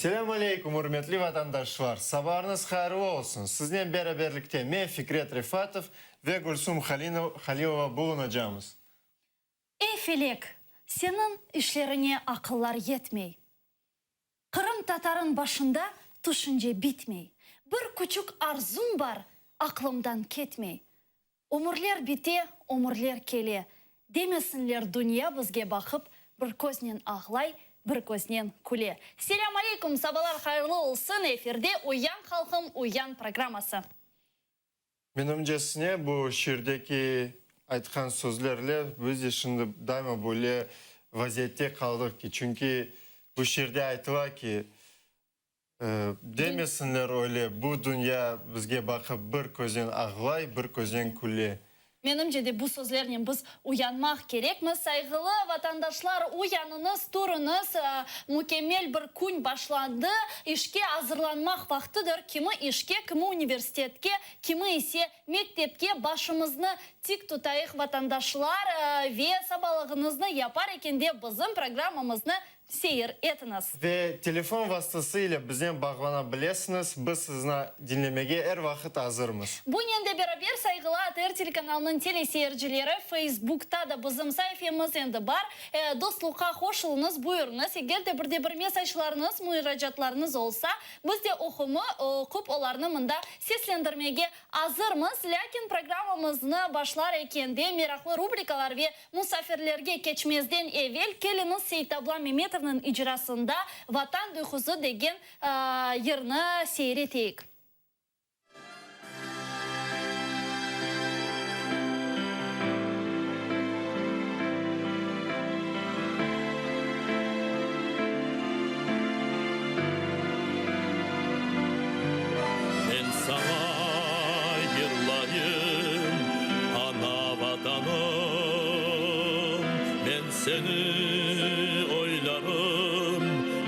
Selâm aleykum, ürmetli vatandaşlar! Sabalarıñız hayırlı olsun! Siznen beraberlikte men, Fikret Refatov ve Gülsum Halilova bulunacamız. Ey felek, seniñ işleriñe aqıllar yetmey. Qırım tatarıñ başında tüşünce bitmey. Bir küçük arzum bar, aqlımdan ketmey. Ömürler bite, ömürler kele, demesinler dünya bizge baqıp bir köznen ağlay, bir köznen küle. Selâm aleykum, sabalar hayırlı olsun, efirde Uyan halqım, uyan programması. Menimcesine, bu şiirdeki aytqan sözlerle biz de şimdi daima böyle vaziyette qaldıq ki, çünki bu şiirde aytıla ki, demesinler öyle, bu dünya bizge baqıp bir köznen ağlay, bir köznen küle. Menimce de bu sözlernen biz uyanmaq kerekmiz. Sayğılı vatandaşlar, uyanıñız, turıñız, mükemmel bir kün başlandı, işke azırlanmaq vaqtıdır, kimi işke, kimi universitetke, kimi ise mektepke. Başımıznı tik tutayıq, vatandaşlar, ve sabalığıñıznı yapar ekende bizim programmamıznı Seyir etiñiz. Ve telefon vastası ile biznen bağlana bilesiñiz, biz sizni diñlemege er vaqıt azırmız. Bunen de beraber, sayğılı ATR telekanalınıñ teleseyircileri, Feysbukta da bizim saifemiz endi bar. Dostluqqa qoşulıñız, buyurıñız. Eger de bir de bir mesajlarıñız, muracaatlarıñız olsa, biz de oqumı, oqup olarnı mında seslendirmege azırmız. Lâkin programmamıznı başlar ekende meraqlı rubrikalar ve Musafirlerge keçmezden evel keliñiz Seytabla Memetovnıñ icrasında Vatan duyğusı degen yırnı seyir eteyik. Men saña yırlayım, ana Vatanım, men seni oylarım,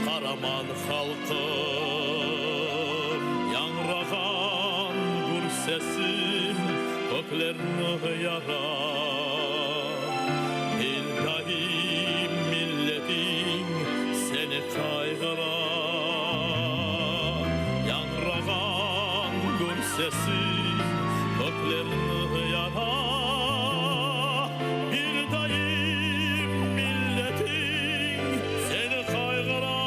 qaraman halqım. Yañrağan gür sesim köklerni yara, Bir daim milletiñ seni qayğıra. Yañrağan gür sesim köklerni yara, Bir daim milletiñ seni qayğıra.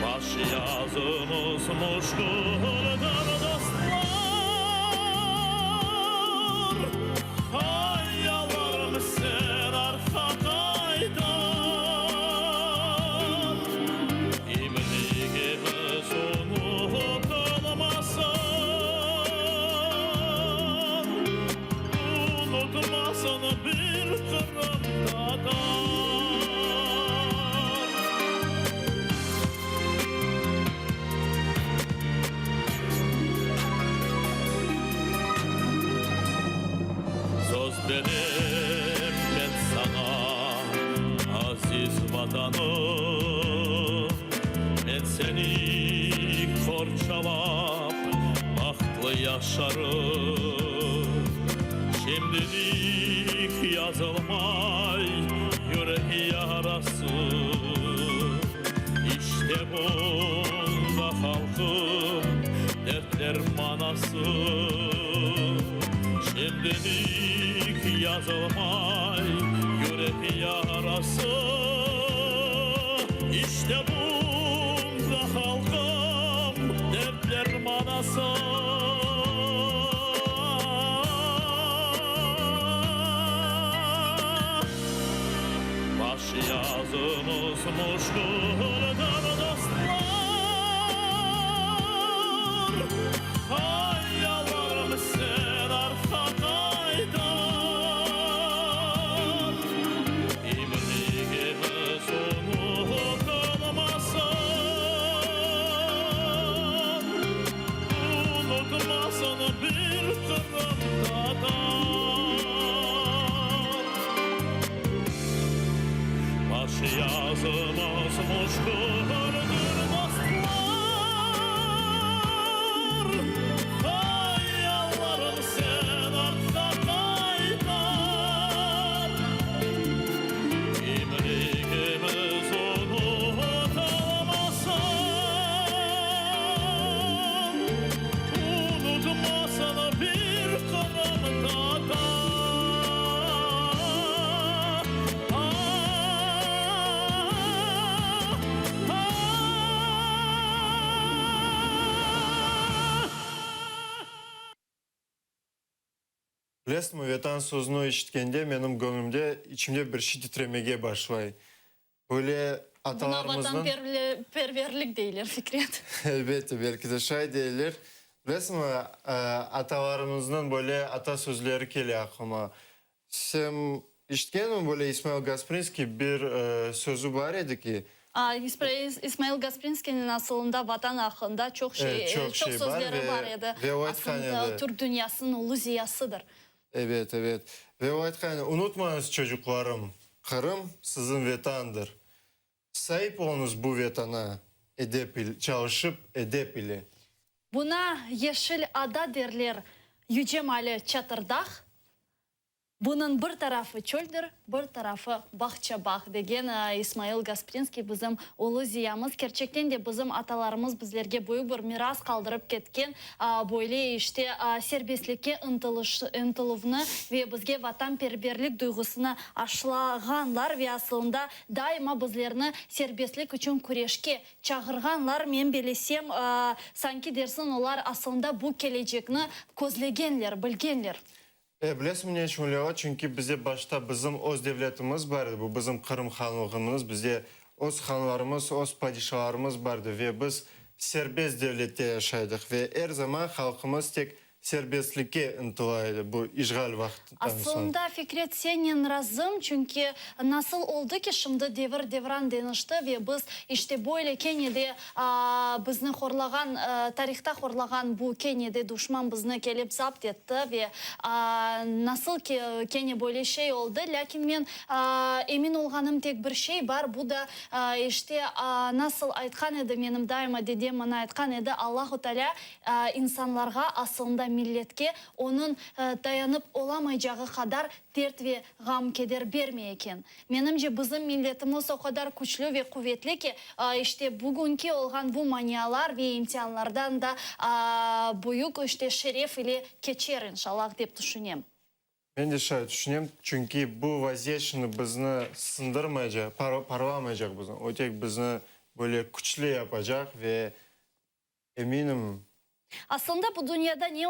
Baş yazımız muşkuldır, dostlar. Hayalarım sen artqa qaytar, Kimligimiz unutılmasın, Unutmasın bir qırımtatar. Söz berem men saña, aziz Vatanım, Men seni qorçalap, bahtlı yaşarım. Şimdilik yazılmay yürek yarası, İşte bunda halqım dertler manası. Şimdilik yazılmay yürek yarası, İşte bunda halqım dertler manası. Baş yazımız muşkuldır, dostlar, Hayalarım sen artqa qaytar, Kimligimiz unutılmasın, Unutmasın bir qırımtatar. Baş yazımız muşkuldır. Bilesiñmi, Vetan sözüni eşitkende menim göñlümde, içimde bir şey titremege başlay. Böyle atalarımıznıñ. Buna vatanperverlik deyler, Fikret. Elbette, belki de şay deyler. Bilesiñmi, atalarımıznıñ böyle ata sözleri kele aqlıma. Sen işitkenmiñ böyle İsmail Gasprinskiy bir sözü bar edi ki. İsmail Gasprinskiyniñ asılında Vatan aqqında çoq şey, çoq sözleri bar edi. Ve o aytqan edi. Aslında Türk dünyasınıñ ulu ziyasıdır. Evet, evet. Ve o aytqan edi, Unutmañız, çocuqlarım, Qırım siziñ Vetandır. Saip oluñız bu Vetana, edep ile, çalışıp, edep ile. Buna Yeşil ada derler, yüce mali Çatırdağ. Bunıñ bir tarafı çöldir, bir tarafı bağça-bağ, degen İsmail Gasprinskiy, bizim ulu ziyamız. Kerçekten de bizim atalarımız bizlerge büyük bir miras qaldırıp ketken, böyle işte serbestlikke ıntıluvnı ve bizge vatanperverlik duyğusını aşlağanlar ve asılında daima bizlerni serbestlik içün küreşke çağırğanlar. Men belesem, sanki dersiñ olar asılında bu kelecekni közlegenler, bilgenler. E, bilesiñmi ne içün öyle ola? Çünki bizde başta bizim öz devletimiz bar edi, bu bizim Qırım hanlığımız, bizde öz hanlarımız, öz padişalarımız bar edi ve biz serbest devlette yaşaydıq ve er zaman halqımız tek serbestlikke ıntıla edi bu işğal vaqıttan soñ. Asılında, Fikret, sennen razım, çünki nasıl oldı ki, şimdi devir devran deñişti ve biz işte böyle kene de Bizni horlağan, tarihta horlağan bu kene de duşman bizni kelip zapt etti ve nasıl ki kene böyle şey oldı. Lâkin men emin olğanım tek bir şey bar, bu da işte nasıl aytqan edi menim daima dedem maña aytqan edi, Allahu Teala insanlarğa, asılında milletke onıñ dayanıp olamaycağı qadar dert ve ğam-keder bermey eken. Menimce, bizim milletimiz o qadar küçlü ve quvetli ki, işte, bugünki olğan bu manialar ve imtianlardan da büyük, işte, şeref ile keçer, inşallah, dep tüşünem. Men de şay tüşünem, çünki bu vaziyet şimdi bizni sındırmaycaq, parlamaycaq bizni, o tek bizni böyle küçlü yapacaq ve Eminim. Aslında bu dünyada ne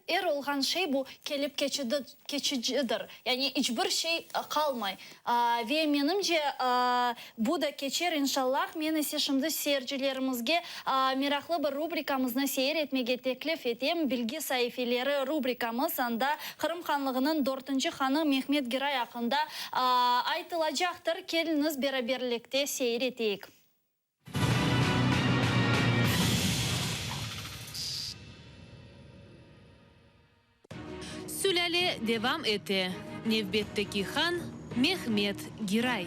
er olğan şey bu kelip keçicidir, yani iç bir şey qalmay. Ve menimce, bu da keçer, inşallah. Men ise şimdi seyircilerimizge meraqlı bir rubrikamıznı seyir etmege teklif etem, Bilgi saifeleri rubrikamız, anda Qırım Hanlığınıñ dörtünci hanı Mehmet Giray aqqında aytılacaqtır. Keliñiz beraberlikte seyir eteyik. Sülâle devam ete, nevbetteki han, Mehmet Giray.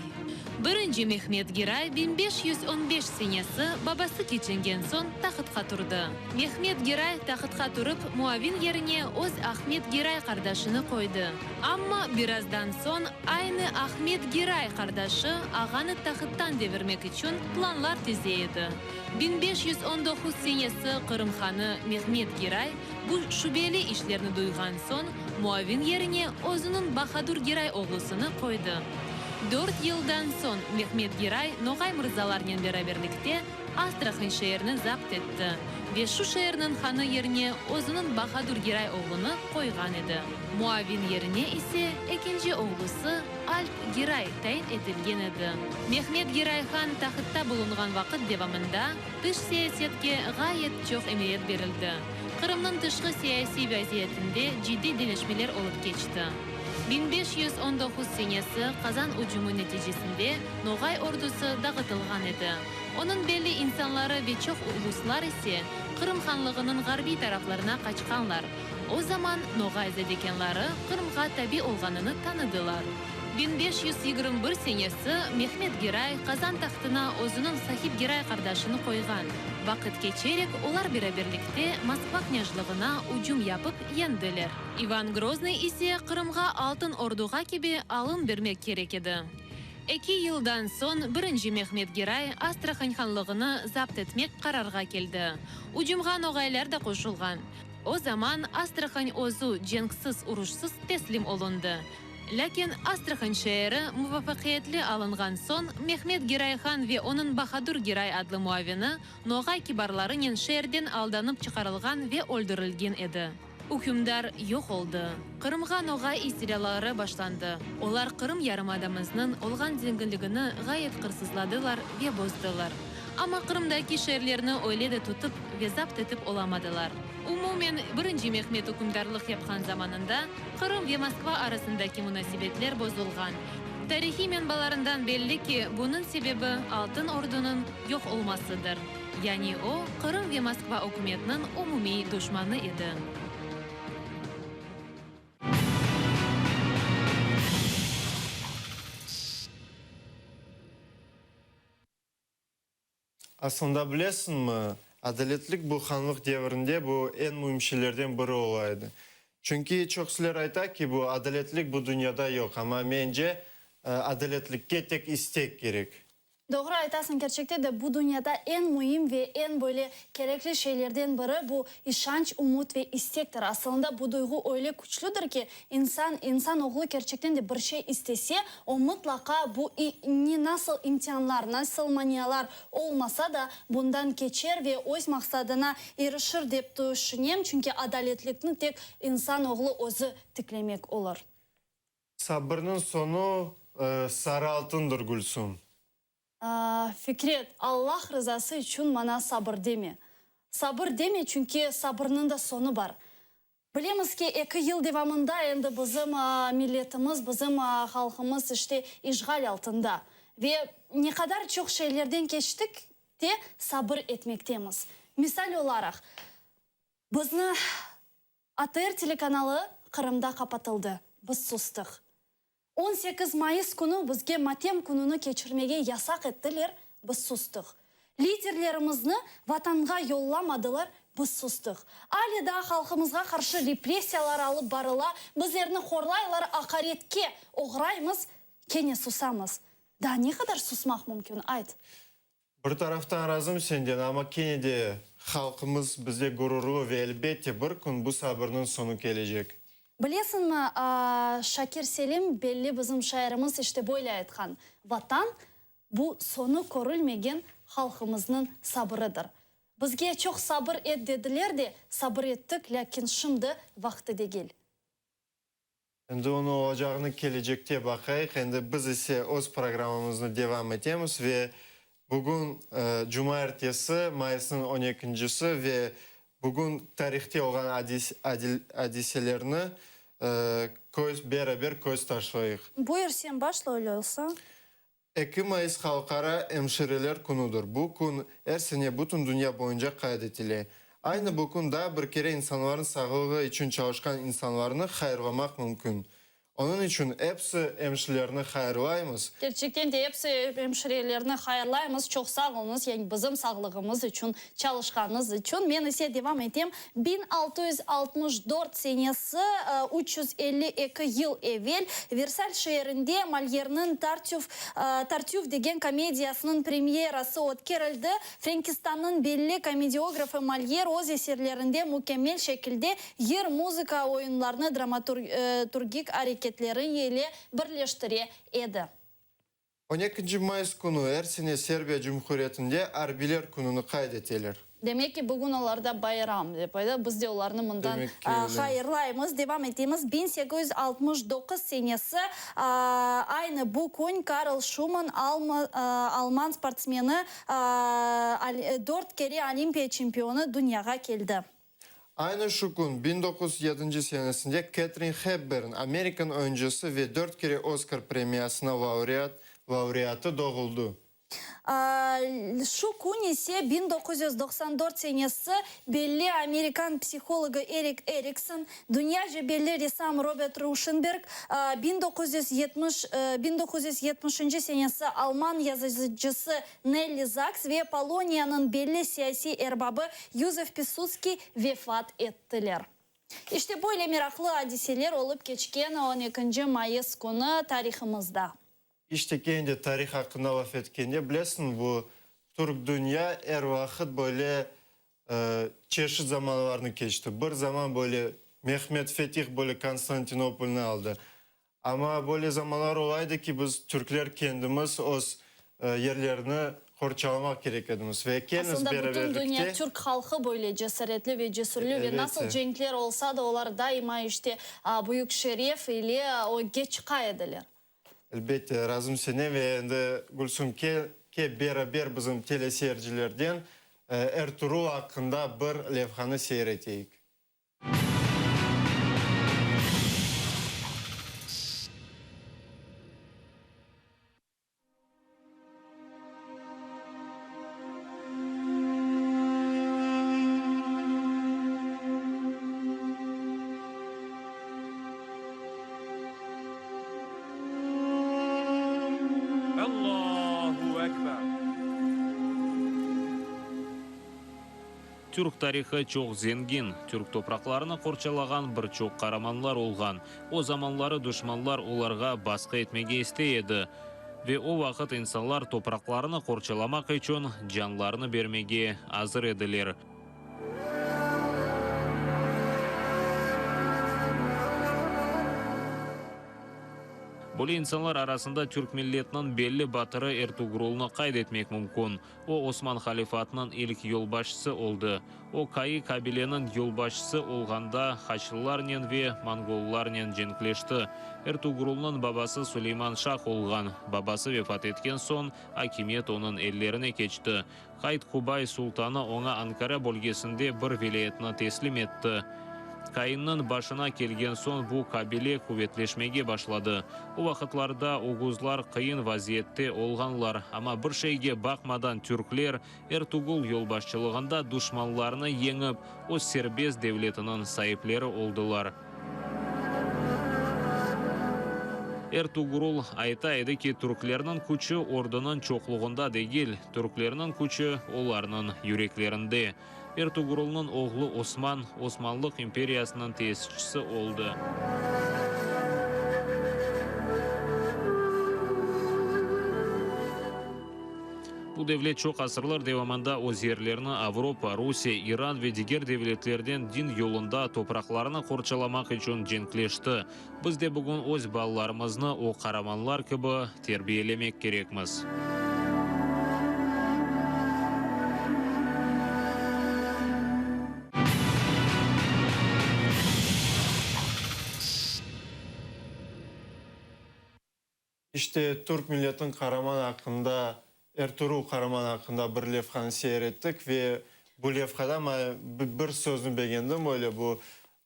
Birinci Mehmet Giray 1515 senesi babası keçingen soñ tahtqa turdı. Mehmet Giray tahtqa turıp, muavin yerine öz Ahmet Giray qardaşını qoydı. Amma birazdan soñ aynı Ahmet Giray qardaşı ağanı tahttan devirmek içün planlar tize edi. 1519 senesi Qırım hanı Mehmet Giray bu şübeli işlerni duyğan soñ, muavin yerine özüniñ Bahadur Giray oğlusını qoydı. Dört yıldan soñ Mehmet Giray noğay mırzalarnen beraberlikte Astrahan şeerini zapt etti ve şu şeerniñ hanı yerine özüniñ Bahadur Giray oğlunı qoyğan edi. Muavin yerine ise ekinci oğlusı Alp Giray tayin etilgen edi. Mehmet Giray han tahtta bulunğan vaqıt devamında tış siyasetke ğayet çoq emiyet berildi. Qırımnıñ tışqı siyasiy vaziyetinde ciddiy deñişmeler olıp keçti. 1519 senesi Qazan ücümi neticesinde Noğay ordusı dağıtılğan edi. Onıñ belli insanları ve çoq uluslar ise Qırım hanlığınıñ ğarbiy taraflarına qaçqanlar. O zaman noğay zadekânları Qırımğa tabi olğanını tanıdılar. 1521 senesi Mehmet Giray Qazan tahtına özüniñ Sahib Giray qardaşını qoyğan. Vaqıt keçerek olar beraberlikte Moskva knâjlığına ücüm yapıp yendiler. İvan Groznıy ise Qırımğa Altın Orduğa kibi alım bermek kerek edi. Eki yıldan soñ birinci Mehmet Giray Astrahan hanlığını zapt etmek qararğa keldi. Ücümğa noğaylar da qoşulğan. O zaman Astrahan özü cenksiz, uruşsız teslim olundı. Lâkin Astrahan şeeri muvafaqiyetli alınğan soñ Mehmet Giray han ve onıñ Bahadur Giray adlı muavini noğay kibarlarınen şeerden aldanıp çıqarılğan ve öldürilgen edi. Ükümdar yoq oldı. Qırımğa noğay istilâları başlandı. Olar Qırım yarımadamıznıñ olğan zenginligini ğayet qırsızladılar ve bozdılar. Amma Qırımdaki şeerlerni öyle de tutıp ve zapt etip olamadılar. Umumen, birinci Mehmet ükümdarlıq yapqan zamanında Qırım ve Moskva arasındaki munasebetler bozulğan. Tarihiy menbalarından belli ki, bunıñ sebebi Altın Ordunıñ yoq olmasıdır. Yani o, Qırım ve Moskva ükümetiniñ umumiy duşmanı edi. Aslında bilesiñmi, adaletlik bu hanlıq devrinde bu eñ müim şeylerden biri ola edi. Çünki çoqsular ayta ki, bu adaletlik bu dünyada yoq, amma mence, adaletlikke tek istek kerek. Doğru aytasıñ, kerçekte de bu dünyada eñ müim ve eñ böyle kerekli şeylerden biri bu işanç, ümüt ve istektir. Asılında bu duyğu öyle küçlüdir ki, insan, insan oğlu kerçekten de bir şey istese, o mıtlaqa bu ne nasıl imtianlar, nasıl manialar olmasa da, bundan keçer ve öz maqsadına irişir dep tüşünem, çünki adaletlikni tek insan oğlu özü tiklemek olur. Sabırnıñ soñu sarı altındır, Gülsüm. Fikret, Allah rızası içün maña sabır deme. Sabır deme, çünki sabırnıñ da soñu bar. Bilemiz ki, eki yıl devamında endi bizim milletimiz, bizim halqımız işte işğal altında. Ve ne qadar çoq şeylerden keçtik te, sabır etmektemiz. Misal olaraq, bizni ATR telekanalı Qırımda qapatıldı. Biz sustıq. 18 mayıs künü bizge matem kününi keçirmege yasaq ettiler, biz sustıq. Liderlerimizni Vatanğa yollamadılar, biz sustıq. Ale daa halqımızğa qarşı repressiyalar alıp barıla, bizlerni horlaylar, aqaretke oğraymız, kene susamız. Daa ne qadar susmaq mümkün, ayt? Bir taraftan razım senden, amma kene de halqımız bizde gururlı ve elbette bir kün bu sabırnıñ soñu kelecek. Bilesiñmi, Şakir Selim, belli bizim şairimiz işte böyle aytqan, Vatan, bu soñu körülmegen halqımıznıñ sabırıdır. Bizge çoq sabır et dediler de, sabır ettik, lâkin şimdi vaqtı degil. Endi onı olacağını kelecekte baqayıq. Endi biz ise öz programmamıznı devam etemiz ve bugün cumaertesi, mayısnıñ on ekincisi ve bugün tarihte olğan adiselerni köz beraber köz taşlayıq. Buyur, sen başla öyle olsa. Eki mayıs Halqara emşireler künüdir. Bu kün er sene bütün dünya boyunca qayd etile. Aynı bu kün daa bir kere insanların sağlığı içün çalışqan insanlarnı hayırlamaq mümkün. Onıñ içün episi emşilerni hayırlaymız. Kerçekten de episi emşirelerni hayırlaymız. Çoq sağ oluñız, yani bizim sağlığımız içün çalışqanıñız içün. Men ise devam etem. 1664 senesi, 352 yıl evel, Versal şeerinde Molyerniñ Tartüf, Tartüf degen komediyasınıñ premyerası ötkerildi. Frenkistannıñ belli komediografı Molyer öz eserlerinde mükemmel şekilde yır, muzıka, oyunlarnı dramaturgik areketleri ile birleştire edi. On ekinci mayıs künü er sene Serbiya Cumhuriyetinde Arbiyler kününi qayd eteler. Demek ki, bugün olarda bayram, dep ayta. Biz de olarnı mından Demek ki, öyle. hayırlaymız. Devam etemiz. 1869 senesi, aynı bu kün Karl Şumann, alman sportsmeni, dört kere Olimpiya çempionı dünyağa keldi. Aynı şu kün, 1907 senesinde Ketrin Hepbern, amerikan oyuncısı ve dört kere Oskar premiyasına laureat, laureatı doğuldı. Şu kün ise, 1994 senesi, belli amerikan psihologı Erik Erikson, dünyaca belli ressam Robert Ruşenberg, 1970, 1970-nci senesi alman yazıcısı Nelli Zaks ve Poloniyanıñ belli siyasiy erbabı Yuzef Pilsudskiy vefat ettiler. İşte böyle meraqlı adiseler olıp keçken on ekinci mayıs künü tarihımızda. İşte kene de tarih aqqında laf etkende, bilesiñ, bu türk dünya er vaqıt böyle çeşit zamanlarnı keçti. Bir zaman böyle Mehmet Fetih böyle Konstantinopolnı aldı. Amma böyle zamanlar ola edi ki, biz türkler kendimiz öz yerlerini. Qorçalamaq kerek edimiz ve keliñiz Aslında bütün beraberlikte. dünya türk halqı böyle cesaretli ve cesürli ve nasıl Elbette. cenkler olsa da olar daima işte büyük şeref ile ögge çıqa ediler. Elbette, razım senen ve endi Gülsüm kel, ke beraber bizim teleseyircilerden Ertuğrul aqqında bir levhanı seyir eteyik. Allahu Ekber! Türk tarihı çoq zengin. Türk topraqlarını qorçalağan bir çoq qaramanlar olğan. O zamanları duşmanlar olarğa basqı etmege istey edi. Ve o vaqıt insanlar topraqlarını qorçalamaq içün canlarını bermege azır ediler. Böyle insanlar arasında türk milletiniñ belli batırı Ertugrulnı qayd etmek mümkün. O, Osman halifatınıñ ilk yolbaşçısı oldı. O, Kayı qabileniñ yolbaşçısı olğanda haçlılarnen ve mongollarnen cenkleşti. Ertugrulnıñ babası Suleyman Şah olğan. Babası vefat etken soñ, akimiyet onıñ ellerine keçti. Qayt Qubay sultanı oña Ankara bölgesinde bir vilâyetni teslim etti. Kayınnıñ başına kelgen soñ bu qabile quvetleşmege başladı. O vaqıtlarda oguzlar qıyın vaziyette olğanlar, amma bir şeyge baqmadan türkler Ertugul yolbaşçılığında duşmanlarını yeñip, öz serbest devletiniñ saipleri oldılar. Ertugrul ayta edi ki, türklerniñ küçü ordunıñ çoqluğında degil, türklerniñ küçü olarnıñ yüreklerinde. Ertugrulnıñ oğlu Osman, Osmanlıq imperiyasınıñ tesisçisi oldı. Bu devlet çoq asırlar devamında öz yerlerini Avropa, Rusiye, İran ve diger devletlerden din yolunda topraqlarını qorçalamaq içün cenkleşti. Biz de bugün öz balalarımıznı o qaramanlar kibi terbiyelemek kerekmiz. İşte, türk milletiniñ qaraman aqqında, Ertuğrul qaraman aqqında bir levhanı seyir ettik ve bu levhada ma bir sözni begendim, öyle bu,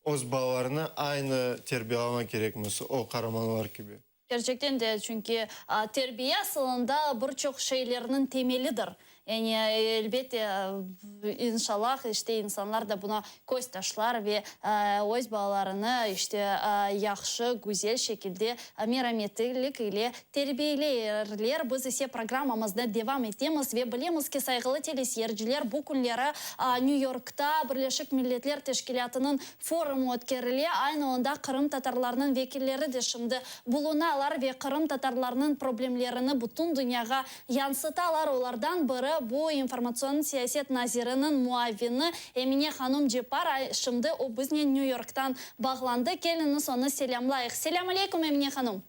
öz balalarını aynı terbiyalamaq kerekmiz, o qaramanlar kibi. Kerçekten de, çünki terbiye asılında bir çoq şeylerniñ temelidir. Yani, elbette, inşallah, işte, insanlar da buna köz taşlar ve öz balalarını, işte, yahşı, güzel şekilde, merametlilik ile terbiyeleyerler. Biz ise programmamıznı devam etemiz ve bilemiz ki, sayğılı teleseyirciler, bu künleri Nyu-Yorkta Birleşik Milletler Teşkilâtınıñ Forumı ötkerile, aynı onda qırımtatarlarnıñ vekilleri de şimdi bulunalar ve qırımtatarlarnıñ problemlerini bütün dünyağa yansıtalar. Olardan biri bu informatsion siyaset naziriniñ muavini Emine hanum Ceppar, şimdi o biznen Nyu-Yorktan bağlandı. Keliñiz onı selâmlayıq. Selâm aleyküm, Emine hanum!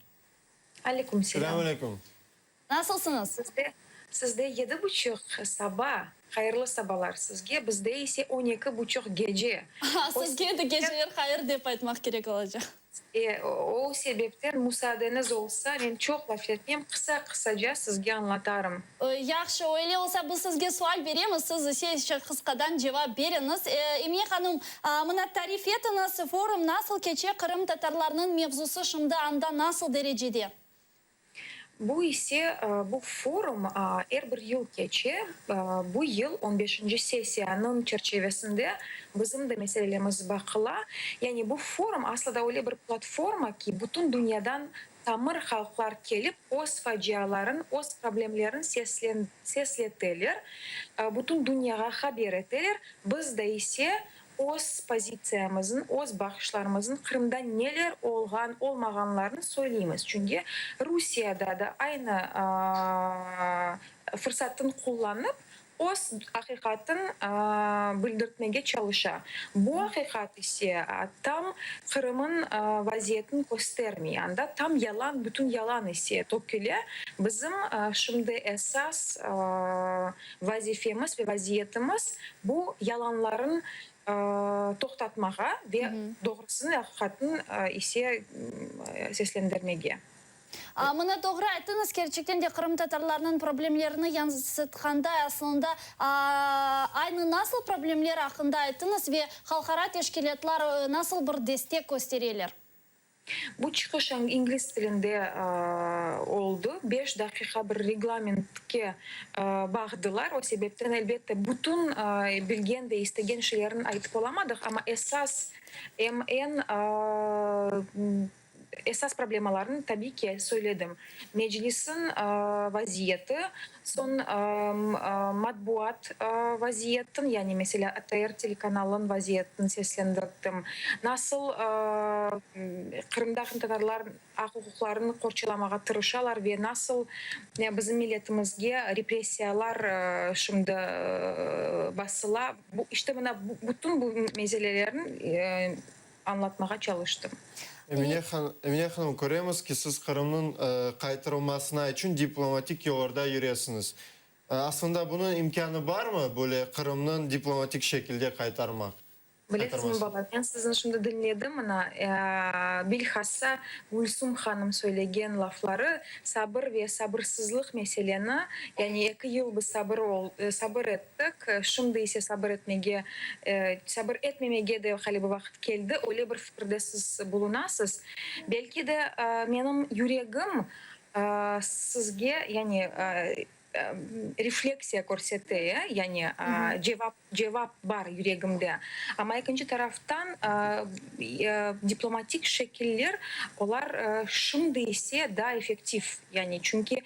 Aleyküm selâm. Selâm aleyküm. Nasılsıñız? Sizde, sizde yedi buçuq saba, hayırlı sabalar sizge, bizde ise on eki buçuq gece. Ha, sizge de geceler hayır dep aytmaq kerek olacaq. E, o sebepten musaadeñiz olsa, men çoq laf etmem, qısa-qısaca sizge añlatarım. Yahşı, öyle olsa biz sizge sual beremiz, siz ise qısqadan cevap beriñiz. Emine hanım, mına tarif etiñiz, forum nasıl keçe, qırımtatarlarnıñ mevzusı şimdi anda nasıl derecede? Bu ise, bu forum er bir yıl keçe. Bu yıl on beşinci sessiyanıñ çerçevesinde bizim de meselelerimiz baqıla. Yani bu forum aslında öyle bir platforma ki, bütün dünyadan tamır halqlar kelip öz faciaların, öz problemlerin sesleteler, bütün dünyağa haber eteler. Biz de ise Öz pozitsiyamıznı, öz baqışlarımıznı, Qırımda neler olğan, olmağanlarını söyleymiz. Çünki Rusiyada da aynı fırsatın qullanıp, öz aqiqatın bildirtmege çalışa. Bu aqiqat ise tam Qırımın vaziyetini köstermey. Anda tam yalan, bütün yalan ise töküle. Bizim şimdi esas vazifemiz ve vaziyetimiz bu yalanların toqtatmağa ve doğrusını ve aqiqatnı ise seslendirmege. Mına doğru ayttıñız, kerçekten de qırımtatarlarnıñ problemlerini yansıtqanda aslında aynı nasıl problemler aqqında ayttıñız ve halqara teşkilâtlar nasıl bir destek köstereler? Bu çıqış ingliz tilinde oldı. Beş daqiqa bir reglamentke bağdılar. O sebepten, elbette, bütün bilgen ve istegen şeylerini aytıp olamadıq, amma esas, em eñ Esas problemalarnı, tabiy ki, söyledim. Meclisniñ vaziyeti, soñ matbuat vaziyetin, yani, meselâ, ATR telekanalınıñ vaziyetini seslendirdim. Nasıl Qırımda qırımtatarlar aq-uquqlarını qorçalamağa tırışalar ve nasıl bizim milletimizge repressiyalar şimdi basıla. İşte, mına, bütün bu meselelerni añlatmağa çalıştım. Emine han, Emine hanım, köremiz ki, siz Qırımnıñ qaytarılmasına içün diplomatik yollarda yüresiñiz. Aslında bunıñ imkânı barmı, böyle Qırımnıñ diplomatik şekilde qaytarmaq, Bilesiñmi, qaytarmasına? baba, men sizni şimdi diñledim, mına, bilhassa Gülsüm hanım söylegen lafları, sabır ve sabırsızlıq meseleni, yani eki yıl biz sabır ol, sabır ettik, Şimdi ise sabır etmege, sabır etmemege de ğaliba vaqıt keldi, öyle bir fikirde siz bulunasız. Belki de menim yüregim sizge, yani refleksiya körsete, yani cevap, cevap bar yüregimde. Amma ekinci taraftan diplomatik şekiller, olar şimdi ise daa effektiv, yani çünki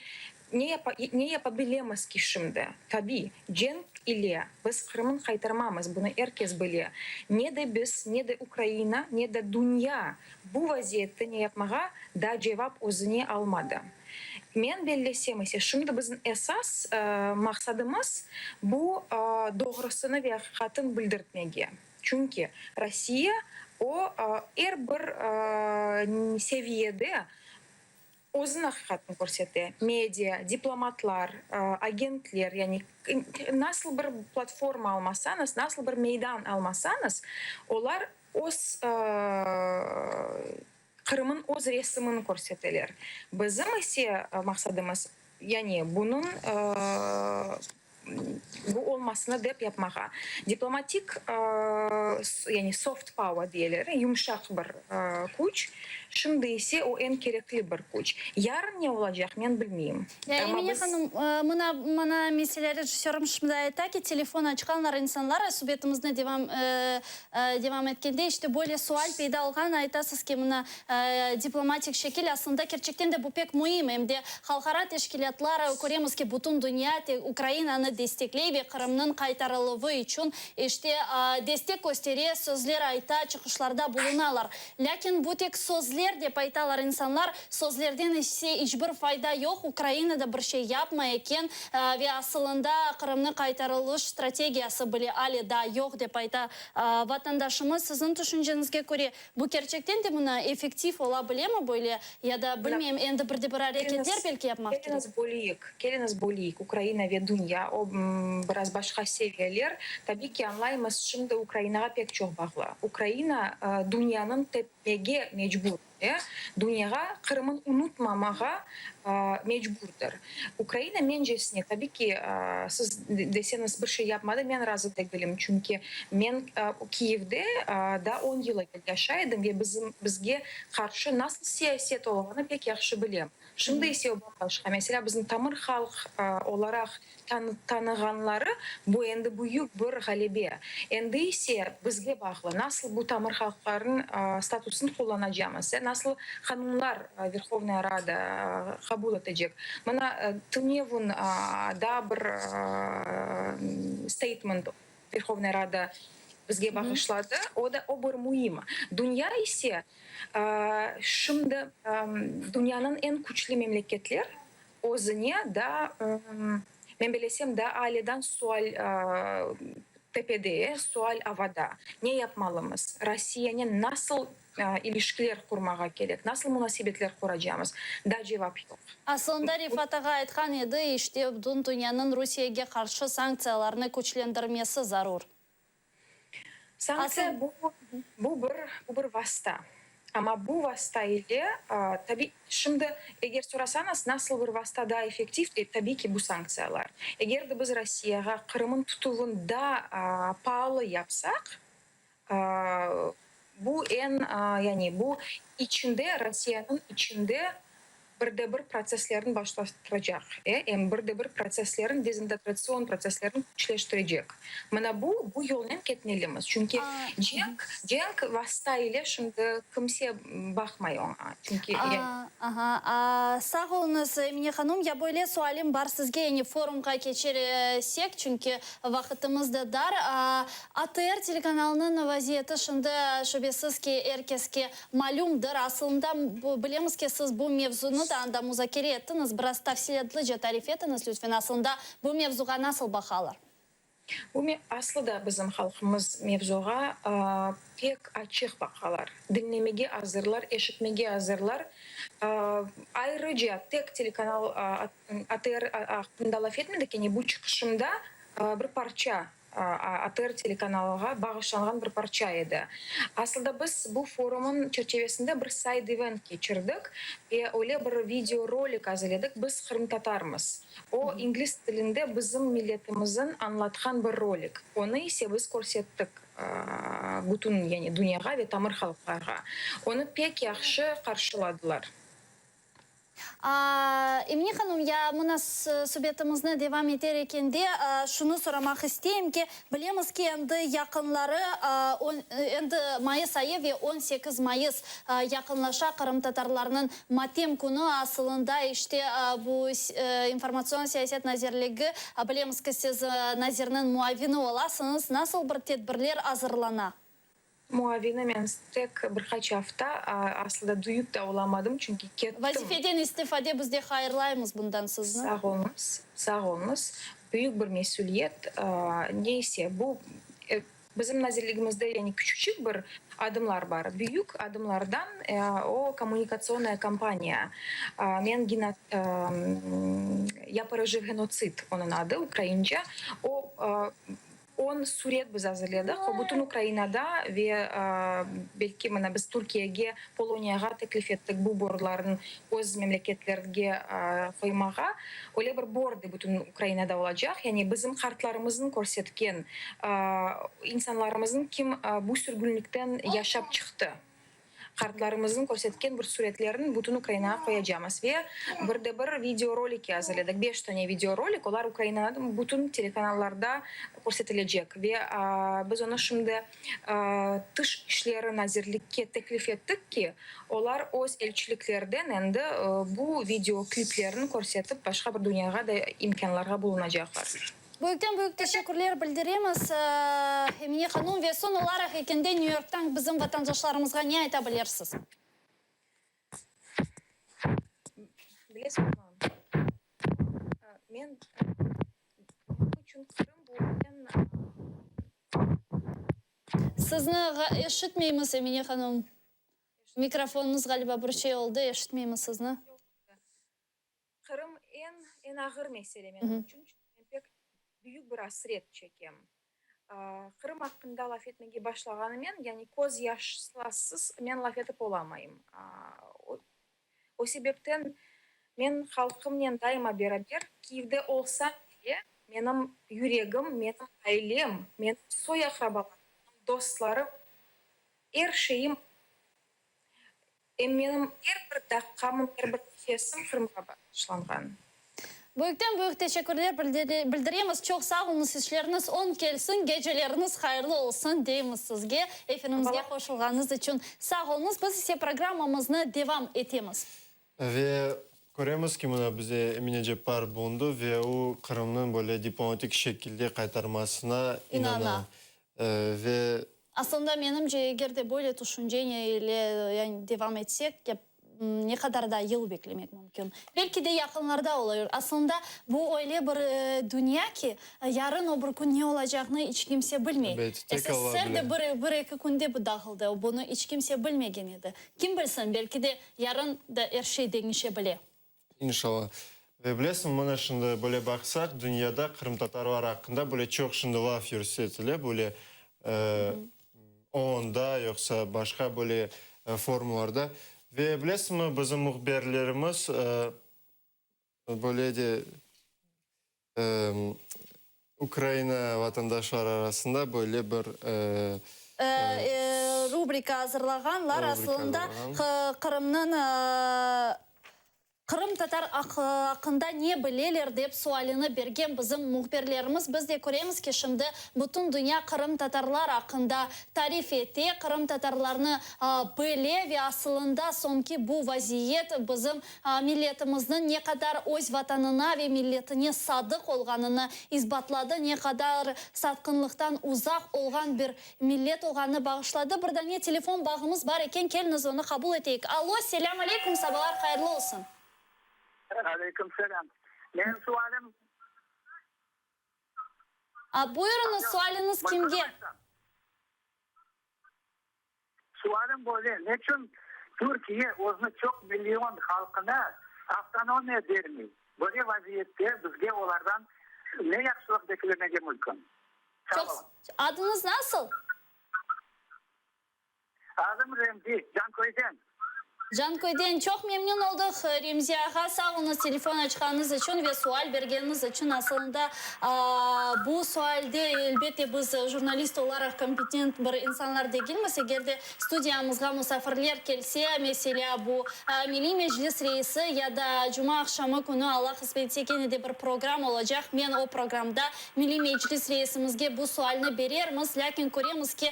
Ne yapa, ne yapa bilemiz ki şimdi? Tabiy, cenk ile biz Qırımın qaytarmamız, bunı er kes bile. Ne de biz, ne de Ukraina, ne de dünya bu vaziyette ne yapmağa daa cevap özüne almadı. Men bellesem ise, şimdi bizim esas maqsadımız bu doğrusını ve aqiqatın bildirtmege. Çünki Rossiya o er bir seviyede Özüniñ aqiqatını körsete, media, diplomatlar, agentler, yani nasıl bir platforma almasañız, nasıl bir meydan almasañız, olar öz Qırımıñ öz resimini körseteler. Bizim ise maqsadımız, yani bunıñ Bu olmasını dep yapmağa. Diplomatik, yani soft power diyeler, yumşaq bir küç. Şimdi ise o eñ kerekli bir küç. Yarın ne olacaq, men bilmeyim. Ya, Amma Emine biz. hanım, mına, mana meselâ rejissörım şimdi ayta ki, telefon açqanlar insanlar, subetimizni devam, devam etkende, işte böyle sual peyda olğan, aytasız ki, mına, Diplomatik şekil aslında kerçekten de bu pek müim, em de halqara teşkilâtlar, köremiz ki, bütün dünya Ukrainanı destekley ve Qırımnıñ qaytarıluvı içün işte destek köstere, sözler ayta, çıqışlarda bulunalar. Lâkin bu tek sözler, dep aytalar insanlar, sözlerden ise iç bir fayda yoq, Ukraina da bir şey yapmay eken ve asılında Qırımnı qaytarılış strategiyası bile ale daa yoq, dep ayta vatandaşımız. Siziñ tüşünceñizge köre, Bu kerçekten de mına effektiv ola bilemi böyle, ya da bilmeyim, endi bir de bir areketler belki yapmaq kerek? Keliñiz böleyik, keliñiz böleyik, Ukraina ve dünya, o biraz başqa seviyeler. Tabiy ki, añlaymız, şimdi Ukrainağa pek çoq bağlı. Ukraina dünyanıñ tepmege mecbur, dünyağa Qırımın unutmamağa mecburdır. Ukraina mencesine, tabiy ki, siz deseñiz bir şey yapmadı, men razı degilim, çünki men Kiyevde daa on yıl evel yaşay edim ve bizim bizge qarşı nasıl siyaset olğanı pek yahşı bilem. Şimdi ise o bam-başqa. Meselâ, bizni tamır halq olaraq tanığanları, bu endi büyük bir ğalebe. Endi ise bizge bağlı, nasıl bu tamır halqlarnıñ statusını qullanacamız, nasıl qanunlar Verhovnaya Rada qabul etecek. Mına, tünevin daa bir statement Verhovnaya Rada bizge bağışladı, o da, o bir müim. Dünya ise şimdi dünyanıñ eñ küçlü memleketler özüne daa. Men bilesem, daa alâdan sual tepede, sual avada, ne yapmalımız, Rossiyanen nasıl ilişkiler qurmağa kerek, nasıl munasebetler quracamız, daa cevap yoq. Aslında Refat ağa aytqan edi, işte, bütün dünyanıñ Rusiyege qarşı sanktsiyalarnı küçlendirmesi zarur. Sanktsiya bu, bu bir, bu bir vasta. Amma bu vasta ile, tabiy, şimdi eger sorasañız, nasıl bir vasta daa effektiv, tabiy ki, bu sanktsiyalar. Eger de biz Rossiyağa Qırımın tutuvın daa paalı yapsaq, bu eñ, yani bu içinde, Rossiyanıñ içinde bir de bir protsesslerni başlattıracaq, em bir de bir protsesslerni, dezintegratsion protsesslerni küçleştirecek. Mına bu, bu yolnen ketmelimiz. Çünki cenk, cenk vasta ile şimdi kimse baqmay oña. Çünki. Aha, sağ oluñız, Emine hanum. Ya böyle sualim bar sizge, yani forumğa keçersek, çünki vaqıtımız da dar. ATR telekanalınıñ vaziyeti şimdi, şübesiz ki, er keske Malümdir, asılında, bilemiz ki, siz bu mevzunı da anda muzakere ettiñiz, biraz tafsilâtlıca tarif etiñiz, lütfen, asılında bu mevzuğa nasıl baqalar? Bu aslı da bizim halqımız mevzuğa pek açıq baqalar, diñlemege azırlar, eşitmege azırlar. Ayrıca tek telekanal ATR aqqında laf etmedik, yani bu çıqışımda bir parça ATR telekanalığa bağışlanğan bir parça edi. Aslında biz bu forumın çerçevesinde bir sayd-ivent keçirdik ve öyle bir videorolik azırladık, Biz qırımtatarmız. O, ingliz tilinde bizim milletimizin añlatqan bir rolik. Onı ise biz körsettik bütün, yani dünyağa ve tamır halqlarğa. Onı pek yahşı qarşıladılar. Emine hanım, ya mına subetimizni devam eter ekende, şunı soramaq isteyim ki, bilemiz ki, endi yaqınları, endi mayıs ayı ve 18 mayıs yaqınlaşa, qırımtatarlarnıñ matem künü, asılında, işte, bu İnformatsion siyaset nazirligi, bilemiz ki, siz nazirniñ muavini olasıñız, nasıl bir tedbirler azırlana? Muavini men tek bir qaç afta, aslında duyıp da olamadım, çünki kettim. Vazifeden istifade biz de hayırlaymız bundan sizni. Sağ oluñız, sağ oluñız. Büyük bir mesüliyet. Neyse, bu bizim nazirligimizde yani küçüçik bir adımlar bar. Büyük adımlardan o kommunikatsionnaya kampaniya. Men Ya perejil genotsid onıñ adı ukraince. O On suret biz azırladıq, o bütün Ukrainada ve belki mına biz Türkiyege, Poloniyağa teklif ettik bu bordlarnı öz memleketlerge qoymağa. Öyle bir bordı bütün Ukrainada olacaq, yani bizim qartlarımıznıñ körsetken, insanlarımıznıñ kim bu sürgünlikten yaşap çıqtı. Qartlarımıznıñ körsetken bir suretlerini bütün Ukrainağa qoyacamız. Ve bir de bir videoroliki azırladık, beş tane videorolik, olar Ukrainanıñ bütün telekanallarda körsetilecek. Ve biz onı şimdi Tış işleri nazirlikke teklif ettik ki, olar öz elçiliklerden endi bu videokliplerni körsetip, başqa bir dünyağa da imkânlarğa bulunacaqlar. Büyükten-büyük teşekkürler bildiremiz, Emine hanum. Ve soñ olaraq ekende Nyü-Yorktan bizim vatandaşlarımızğa ne ayta bilersiz? Bilesizmi, men, menim içün Qırım bu eñ. Sizni eşitmeymiz, Emine hanum. Mikrofonıñız, ğaliba, bir şey oldı, eşitmeymiz sizni. Qırım eñ, eñ ağır mesele menim içün, çünki men pek büyük bir asret çekem. Qırım aqqında laf etmege başlağanımen, yani köz yaşlasız men laf etip olamayım. O sebepten men halqımnen daima beraber, Kiyevde olsam bile, menim yüregim, menim ailem, menim soy-aqrabalarım, menim dostlarım, er şeyim Em menim er bir daqqam, er bir nefesim Qırımğa bağışlanğan. Büyükten-büyük teşekkürler bildiremiz. Çoq sağ oluñız, işleriñiz oñ kelsin, geceleriñiz hayırlı olsun deymiz sizge. Efirimizge qoşulğanıñız içün sağ oluñız. Biz ise programmamıznı devam etemiz. Ve köremiz ki, mına bize Emine Ceppar bulundı ve o Qırımnıñ böyle diplomatik şekilde qaytarmasına inana. Ve Aslında, menimce, eger de böyle tüşüncene ile yani devam etsek, ya. Ne qadar daa yıl beklemek mümkün? Belki de yaqınlarda olur. Aslında bu öyle bir dünya ki, yarın o bir kün ne olacağını iç kimse bilmey. Ebet, tek Allah SSR bile. de bir, bir-eki künde bu dağıldı. Bunı iç kimse bilmegen edi. Kim bilsin, belki de yarın da er şey deñişe bile. İnşallah. Ve bilesiñ, mına şimdi böyle baqsaq, dünyada qırımtatarlar aqqında böyle çoq şimdi laf yürsetile, böyle OONda yoqsa başqa böyle forumlarda. Ve bilesiñmi, bizim mühberlerimiz böyle de Ukraina vatandaşları arasında böyle bir Rubrika azırlağanlar, aslında Qırımnıñ Qırımtatar aqqında ne bileler dep sualini bergen bizim mühbirlerimiz. Biz de köremiz ki, şimdi bütün dünya qırımtatarlar aqqında tarif ete, qırımtatarlarnı bile ve asılında soñki bu vaziyet bizim milletimizniñ ne qadar öz Vatanına ve milletine sadıq olğanını isbatladı, ne qadar satqınlıqtan uzaq olğan bir millet olğanını bağışladı. Bir dane telefon bağımız bar eken, keliñiz onı qabul eteyik. Allo, selâm aleyküm, sabalar hayırlı olsun. Aleyküm selâm. Menim sualim. A, buyurıñız, sualiñiz kimge? Sualim böyle, neçün Türkiye özüniñ çoq million halqına avtonomiya bermey? Böyle vaziyette bizge olardan ne yahşılıq beklemege mümkün? Sağ Çoq olun. Adıñız nasıl? Adım Remzi, Canköyden. Canköyden. Çoq memnün oldıq, Remzi ağa. Sağ oluñız telefon açqanıñız içün ve sual bergeniñiz içün. Asılında, bu sualde, elbette, biz jurnalist olaraq kompetent bir insanlar degilmiz. Eger de studiyamızğa musafirler kelse, meselâ, bu Milliy Meclis reisi ya da cuma aqşamı künü, Alla qısmet etse, kene de bir program olacaq, men o programda Milliy Meclis reisimizge bu sualni berermiz, lâkin köremiz ki,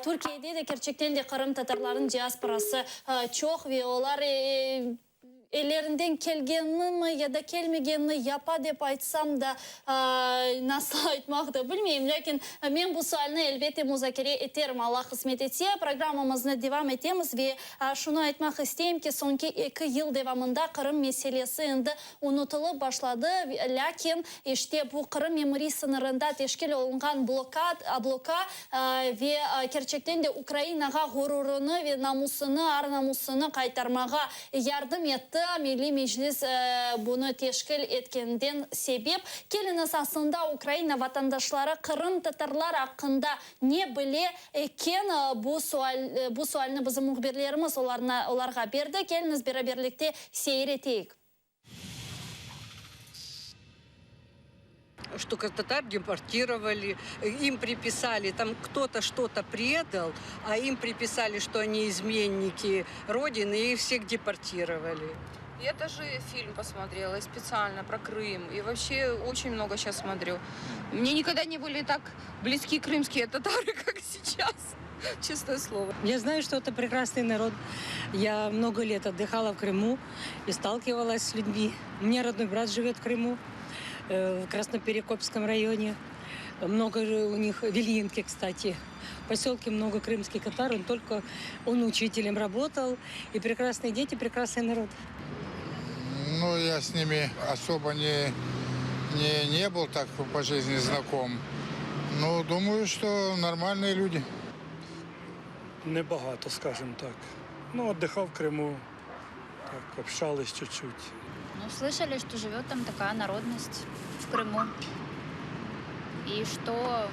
Türkiyede de kerçekten de qırımtatarlarnıñ diasporası çoq ve olar ellerinden kelgenini ya da kelmegenini yapa dep aytsam da, nasıl aytmaq da bilmeyim, lâkin men bu sualni elbette muzakere eterim, Alla qısmet etse. Programmamıznı devam etemiz ve şunı aytmaq isteyim ki, soñki eki yıl devamında Qırım meselesi endi unutılıp başladı, lâkin işte bu Qırım memuriy sıñırında teşkil olunğan blokad, bloka, ve kerçekten de Ukrainağa ğururını ve namusını, ar-namusını qaytarmağa yardım etti, Milliy Meclis bunı teşkil etkeninden sebep. Keliñiz, aslında Ukraina vatandaşları qırımtatarlar aqqında ne bile eken, bu sual, bu sualni bizim mühbirlerimiz olarnı, olarğa berdi. Keliñiz, beraberlikte seyir eteyik. Что татар депортировали, им приписали, там кто-то что-то предал, а им приписали, что они изменники Родины, и их всех депортировали. Я даже фильм посмотрела специально про Крым. И вообще очень много сейчас смотрю. Мне никогда не были так близки крымские татары, как сейчас. Честное слово. Я знаю, что это прекрасный народ. Я много лет отдыхала в Крыму и сталкивалась с людьми. У меня родной брат живет в Крыму, э, в Красноперекопском районе. Много у них, в Ильинке, кстати. В поселке много крымских татар. Он только, он учителем работал. И прекрасные дети, прекрасный народ. Ну, я с ними особо не, не, не был так по жизни знаком. Но думаю, что нормальные люди. Небагато, скажімо так. Ну, отдыхал в Крыму, так, общались чуть-чуть. Ну, слышали, что живет там такая народность в Крыму. И что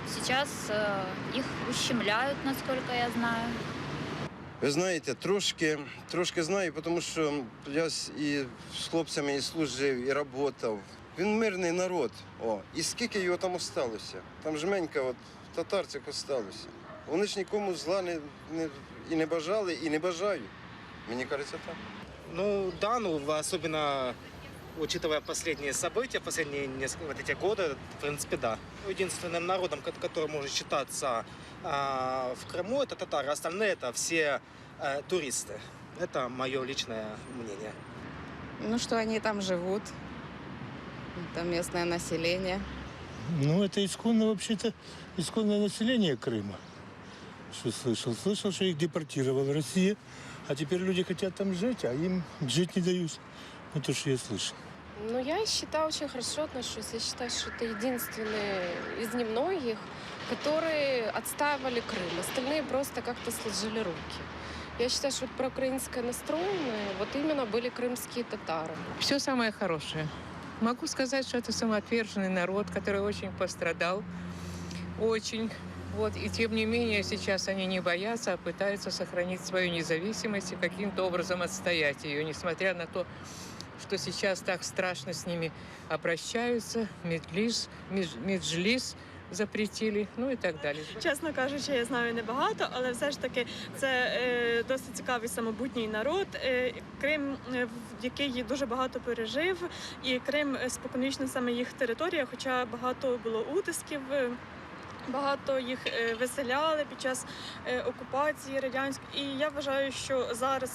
сейчас э, их ущемляют, насколько я знаю. Ви знаєте, трошки, трошки знаю, тому що я з- і з хлопцями і служив, і працював. Він мирний народ. О, і скільки його там осталося? Там жменька от, татар цих осталося. Вони ж нікому зла не, не, і не бажали, і не бажають. Мені кажеться, так. Ну да, ну особенно учитывая последние события, последние несколько, вот эти годы, в принципе, да. Единственным народом, который может считаться а, в Крыму, это татары. Остальные это все э, туристы. Это мое личное мнение. Ну, что они там живут. Это местное население. Ну, это исконно вообще-то, исконное население Крыма. Что слышал? Слышал, что их депортировала Россия. А теперь люди хотят там жить, а им жить не дают. Ну, то, что я слышал. Ну, я считаю, очень хорошо отношусь. Я считаю, что это единственные из немногих, которые отстаивали Крым. Остальные просто как-то сложили руки. Я считаю, что вот проукраинское настроенные вот именно были крымские татары. Все самое хорошее. Могу сказать, что это самоотверженный народ, который очень пострадал. Очень. Вот. И тем не менее сейчас они не боятся, а пытаются сохранить свою независимость и каким-то образом отстоять ее, несмотря на то, что сейчас так страшно с ними обращаются, Медлис, Меджлис запретили, ну и так далее. Чесно кажучи, я знаю небагато, але все ж таки це е, досить цікавий самобутній народ. Е, Крим, е, в- який дуже багато пережив, і Крим е, споконвічно саме їх територія, хоча багато було утисків. е, Багато їх е, виселяли під час е, окупації радянської. І я вважаю, що зараз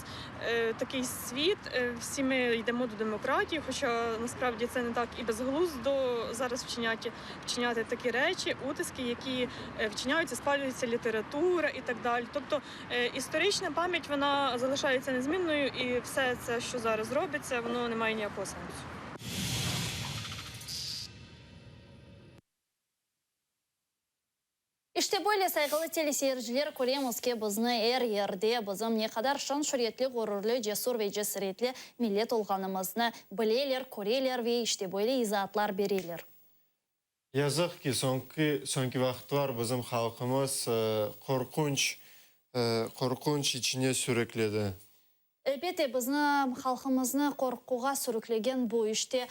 е, такий світ, всі ми йдемо до демократії, хоча насправді це не так і безглуздо зараз вчиняти, вчиняти такі речі, утиски, які вчиняються, спалюється література і так далі. Тобто історична пам'ять вона залишається незмінною, і все це, що зараз робиться, воно не має ніякого сенсу. İşte böyle, sayğılı teleseyirciler, köremiz ki, bizni er yerde bizim ne qadar şan-şüretli, ğururlı, cesur ve cesaretli millet olğanımıznı bileler, köreler ve işte böyle izaatlar bereler. Yazıq ki, soñki soñki vaqıtlar bizim halqımız qorqunç qorqunç içine sürükledi. Elbette, bizni, halqımıznı qorquğa sürüklegen bu işte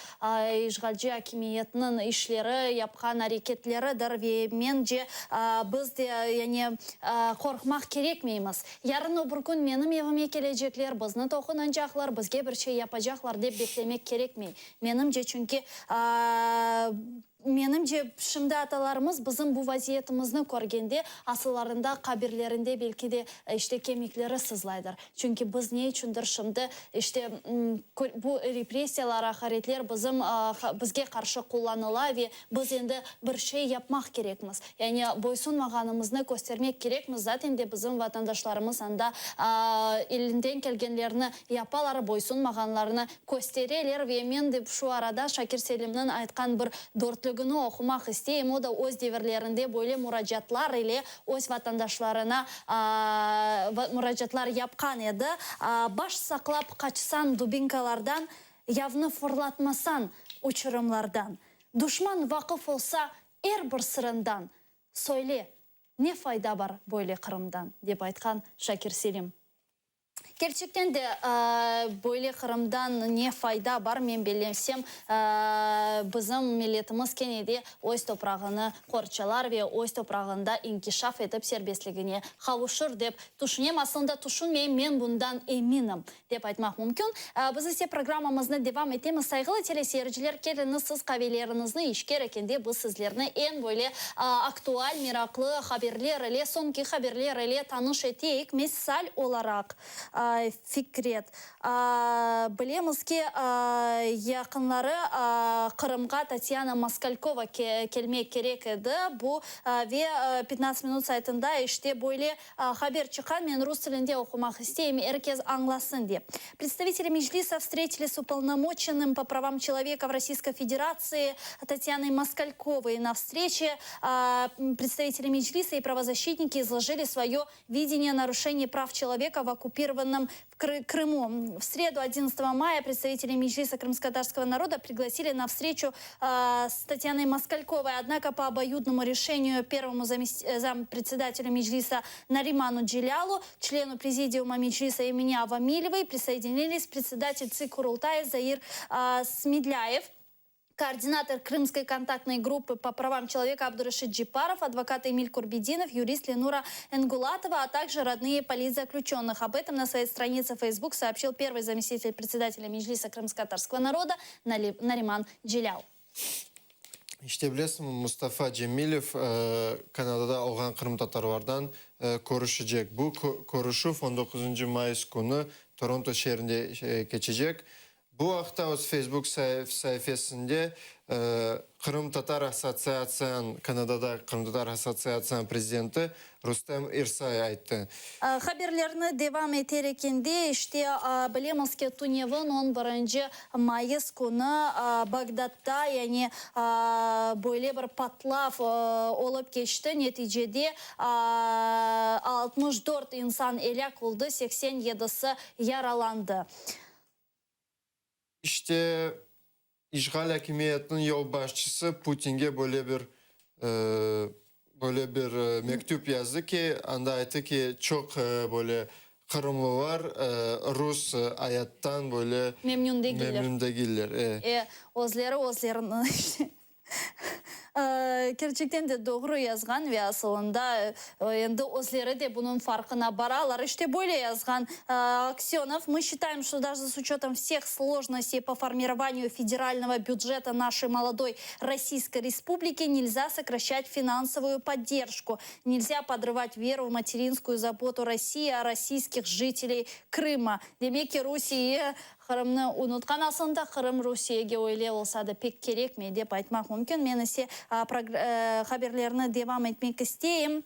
işğalci akimiyetniñ işleri, yapqan areketleridir ve mence, biz de, yani, qorqmaq kerekmeymiz. Yarın o bir kün menim evime kelecekler, bizni toqunacaqlar, bizge bir şey yapacaqlar dep beklemek kerekmey, menimce, çünki Menimce, şimdi atalarımız bizim bu vaziyetimizni körgende, asıllarında, qabirlerinde belki de, işte, kemikleri sızlaydır. Çünki biz ne içündir şimdi, işte, bu repressiyalar, aqaretler bizim, bizge qarşı qullanıla ve biz endi bir şey yapmaq kerekmiz. Yani boysunmağanımıznı köstermek kerekmiz. Zaten de bizim vatandaşlarımız anda elinden kelgenlerini yapalar, boysunmağanlarını köstereler ve men de şu arada Şakir Selimniñ aytqan bir dörtlügini oqumaq isteyim, o da öz devirlerinde böyle muracaatlar ile öz vatandaşlarına muracaatlar yapqan edi, Baş saqlap qaçsañ dubinkalardan, Yavnı fırlatmasañ uçurımlardan, Duşman vaqıf olsa er bir sırından, Söyle, ne fayda bar böyle Qırımdan? dep aytqan Şakir Selim. Kerçekten de, böyle Qırımdan ne fayda bar, men bellesem, bizim milletimiz kene de öz toprağını qorçalar ve öz toprağında inkişaf etip serbestligine qavuşır dep tüşünem. Aslında tüşünmeyim, men bundan eminim, dep aytmaq mümkün. Biz ise programmamıznı devam etemiz. Sayğılı teleseyirciler, keliñiz siz qaveleriñizni içker ekende biz sizlerni eñ böyle aktual, meraqlı haberler ile, soñki haberler ile tanış eteyik. Misal olaraq, Fikret, bilemiz ki, yaqınları Qırımğa Tatyana Moskalkova kelmek kerek edi, bu ve 15 minut saytında işte böyle haber çıqqan, men rus tilinde oqumaq isteyim, er kes añlasın dep. Predstaviteli Meclisa vstretili s upolnomoçennym po pravam çeloveka v Rossiyskoy Federatsii Tatyanoy Moskalkovoy. Na vstreçe predstaviteli Meclisa i pravozashchitniki izlojili svoyo videnie naruşeniy prav çeloveka v okkupirovannom Krımu. В среду 11 мая представители Меджлиса крымско-татарского народа пригласили на встречу с Татьяной Москальковой. Однако по обоюдному решению первому зампредседателю Меджлиса Нариману Джелялу, члену президиума Меджлиса имени Авамилевой присоединились председатель ЦИК Курултая Заир Смедляев, координатор Крымской контактной группы по правам человека Абдурашид Джипаров, адвокат Эмиль Курбединов, юрист Ленура Энгулатова, а также родные политзаключенных. Об этом на своей странице Facebook сообщил первый заместитель председателя Меджлиса крымско-татарского народа Нариман Джелял. İşte bilesiñmi, Mustafa Cemilev Kanadada olğan qırımtatarlardan körüşecek. Bu körüşüv on doquzıncı mayıs künü Toronto şeerinde keçecek. Bu aqta öz Facebook saifesinde. Qırımtatar assotsiatsiyanıñ, Kanadada Qırımtatar assotsiatsiyanıñ prezidenti Rustem İrsay ayttı. Haberlerni devam eter ekende, işte, bilemiz ki, tünevin on birinci mayıs künü Bagdadda, yani, böyle bir patlav olıp keçti, neticede 64 insan elâk oldı, 87-si yaralandı. İşte, işğal akimiyetiniñ yolbaşçısı Putinge böyle bir böyle bir mektüp yazdı ki, anda ayttı ki, çoq böyle qırımlılar rus ayattan böyle Memnün degiller. memnün degiller. E. E, özleri özlerini Kerçekten de doğru yazğan ve asılında endi özleri de bunıñ farqına baralar. İşte böyle yazğan Aksenov, Мы считаем, что даже с учетом всех сложностей по формированию федерального бюджета нашей молодой Российской Республики нельзя сокращать финансовую поддержку. Нельзя подрывать веру в материнскую заботу России о российских жителей Крыма. Demek ki, Rusiye Qırımnı unutqan. Aslında Qırım Rusiyege öyle olsa da pek kerekmey, dep aytmaq mümkün. Men ise haberlerni devam etmek isteyim.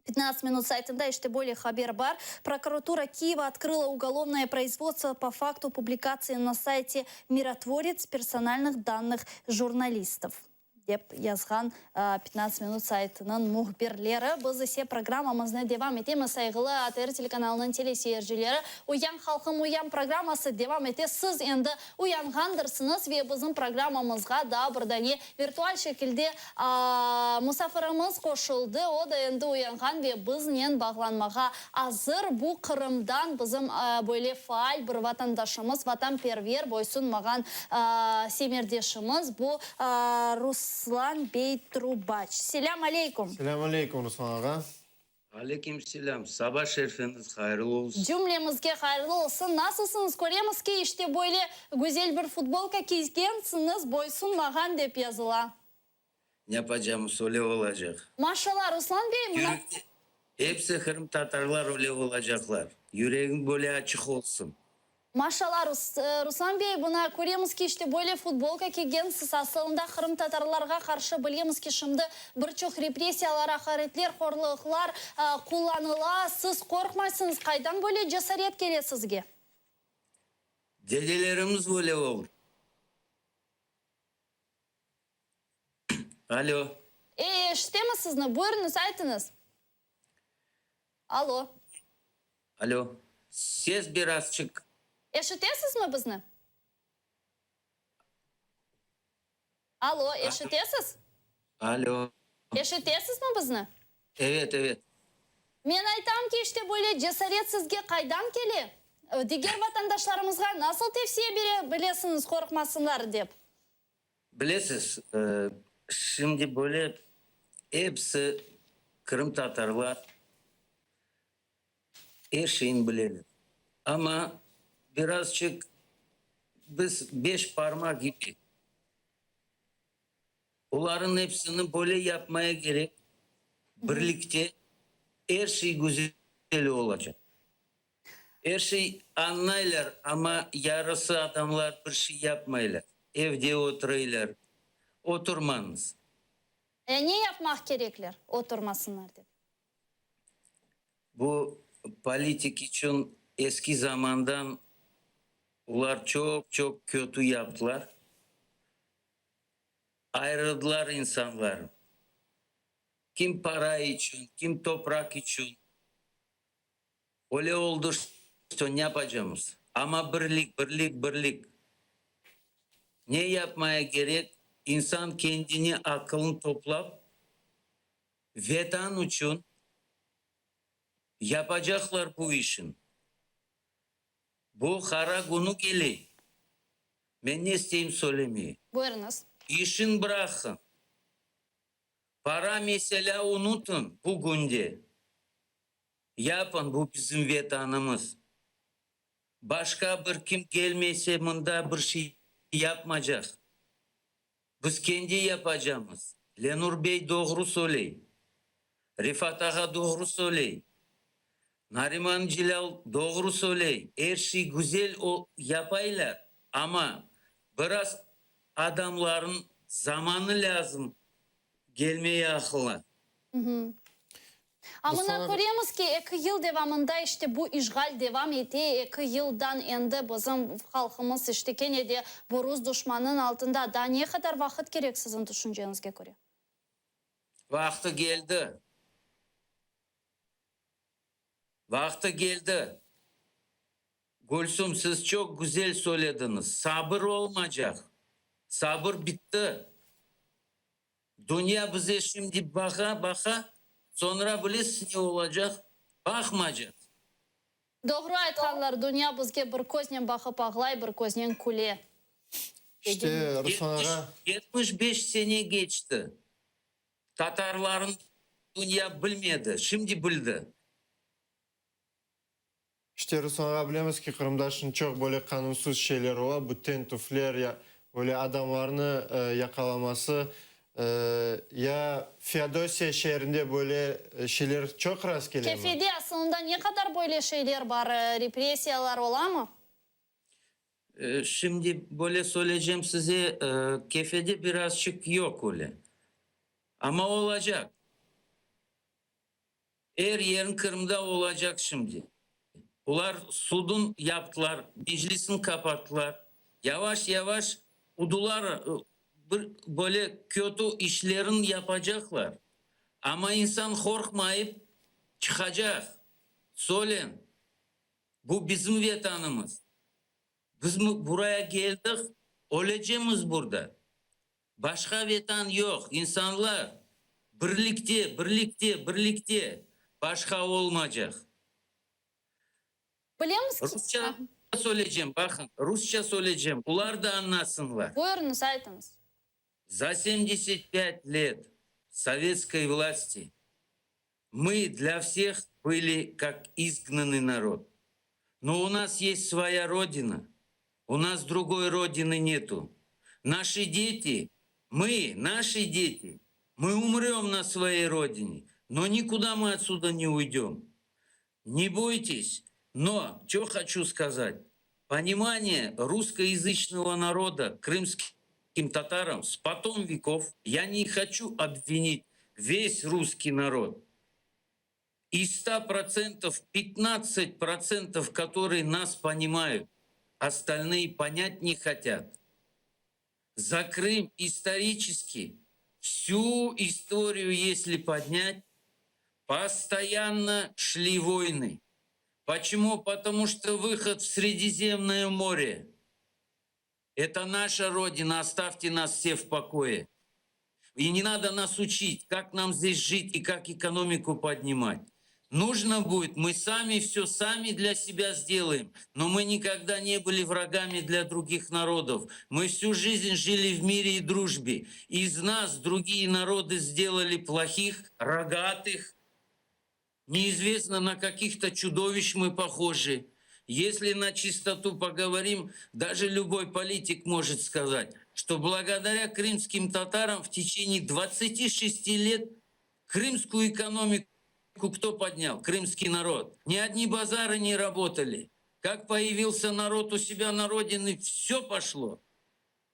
Pyatnadtsat minut saytında işte böyle haber bar, Prokuratura Kiyeva otkrıla ugolovnoye proizvodstvo po faktu publikatsii na sayte Mirotvorets personalnıh dannıh jurnalistov. Dep yazğan Pyatnadtsat minut saytınıñ mühbirleri. Biz ise programmamıznı devam etemiz, sayğılı ATR telekanalınıñ teleseyircileri. Uyan, halqım, uyan programması devam ete. Siz endi uyanğandırsıñız ve bizim programmamızğa daa bir dane virtual şekilde musafirimiz qoşuldı. O da endi uyanğan ve biznen bağlanmağa azır. Bu Qırımdan bizim böyle faal bir vatandaşımız, vatanperver, boysunmağan semerdeşimiz bu Ruslan bey Trubaç. Selâm aleyküm. Selâm aleyküm, Ruslan ağa. Aleyküm selâm. Saba şerfiñiz hayırlı olsun. Cümlemizge hayırlı olsun. Nasılsıñız? Köremiz ki, işte böyle güzel bir futbolka kiygensiñiz, boysunmağan dep yazıla. Ne yapacamız, öyle olacaq. Maşallah, Ruslan bey, mına. Yürekte, hepsi qırımtatarlar öyle olacaqlar. Yüregiñ böyle açıq olsun. Maşallah, Ruslan bey, buna köremiz ki, işte böyle futbolka kiygensiz, asılında qırımtatarlarğa qarşı bilemiz ki, şimdi bir çoq repressiyalar, aqaretler, horluqlar qullanıla, siz qorqmaysıñız, qaydan böyle cesaret kele sizge? Dedelerimiz böyle oldı. Alo. E, eşitemiz sizni, buyurıñız, aytıñız. Alo. Alo. Ses birazçıq. Eşitesizmi bizni? Alo, eşitesiz? Alo. Eşitesizmi bizni? Evet, evet. Men aytam ki, işte böyle cesaret sizge qaydan kele? Diger vatandaşlarımızğa nasıl tevsiye bere bilesiñiz qorqmasınlar dep? Bilesiz, şimdi böyle episi qırımtatarlar er şeyni bileler. Amma birazçıq biz beş parmaq kibi. Olarnıñ episini böyle yapmaya kerek, birlikte er şey güzel olacaq. Er şey añlaylar, amma yarısı adamlar bir şey yapmaylar, evde oturaylar. Oturmañız. E, ne yapmaq kerekler, oturmasınlar dep? Bu politik içün eski zamandan olar çoq-çoq kötü yaptılar. Ayırdılar insanları. Kim para içün, kim topraq içün. Öyle oldı, şto ne yapacamız? Amma birlik, birlik, birlik. Ne yapmaya kerek? İnsan kendini aqılın toplap, Vetan içün yapacaqlar bu işin. Bu qara künü kele. Men ne isteyim söylemeye. Buyurıñız. İşin bıraqın. Para meselâ unutın bugünde. Yapın, bu bizim Vetanımız. Başqa bir kim kelmese mında bir şey yapmacaq. Biz kendi yapacamız. Lenur bey doğru söyley. Refat ağa doğru söyley. Nariman Celâl doğru söyley. Er şey güzel o yapaylar, amma biraz adamların. Zamanı lâzım gelmeye aqılına. A mına köremiz ki, eki yıl devamında işte bu işğal devam ete, eki yıldan endi bizim halqımız işte kene de bu rus duşmanınıñ altında. Daa ne qadar vaqıt kerek siziñ tüşünceñizge köre? Vaqtı geldi. Vaqtı geldi. Gülsüm, siz çoq güzel söylediñiz. Sabır olmacaq. Sabır bitti. Dünya bize şimdi baqa, baqa, soñra bilesiz ne olacaq? Baqmacaq. Doğru aytqanlar, dünya bizge bir köznen baqıp ağlay, bir köznen küle. İşte, Ruslan ağa. 75 sene keçti. Tatarlarnı dünya bilmedi, şimdi bildi. İşte, Ruslan ağa, bilemiz ki, Qırımda şimdi çoq böyle qanunsız şeyler ola, bu tentüvler, ya böyle adamlarnı yaqalaması, ya Feodosiya şeerinde böyle şeyler çoq rastkelemi? Kefede asılında ne qadar böyle şeyler bar, repressiyalar olamı? Şimdi böyle söyleycem size, Kefede birazçıq yoq öyle, amma olacaq. Er yerin Qırımda olacaq şimdi. Olar sudun yaptılar, meclisin qapattılar. Yavaş yavaş udular bir böyle kötü işlerin yapacaqlar. Amma insan qorqmayıp çıqacaq. Söylen, bu bizim vetanımız. Biz buraya geldik, ölecemiz burada. Başqa vetan yoq, insanlar, birlikte, birlikte, birlikte, başqa olmacaq. Bilemiz ki. Rusça söyleycem, baqıñ, rusça söyleycem, olar da añlasınlar. Buyurıñız, aytıñız. Za 75 let sovetskoy vlasti мы для всех были как изгнанный народ. Но у нас есть своя родина, у нас другой родины нету. Наши дети, мы, наши дети, мы умрем на своей родине, но никуда мы отсюда не уйдем. Не бойтесь, но, что хочу сказать, понимание русскоязычного народа крымским татарам с потом веков, я не хочу обвинить весь русский народ. Из 100% 15%, которые нас понимают, остальные понять не хотят. За Крым исторически всю историю, если поднять, постоянно шли войны. Почему? Потому что выход в Средиземное море – это наша родина, оставьте нас все в покое. И не надо нас учить, как нам здесь жить и как экономику поднимать. Нужно будет, мы сами все сами для себя сделаем, но мы никогда не были врагами для других народов. Мы всю жизнь жили в мире и дружбе. Из нас другие народы сделали плохих, рогатых. Неизвестно, на каких-то чудовищ мы похожи. Если на чистоту поговорим, даже любой политик может сказать, что благодаря крымским татарам в течение 26 лет крымскую экономику кто поднял? Крымский народ. Ни одни базары не работали. Как появился народ у себя на родине, все пошло.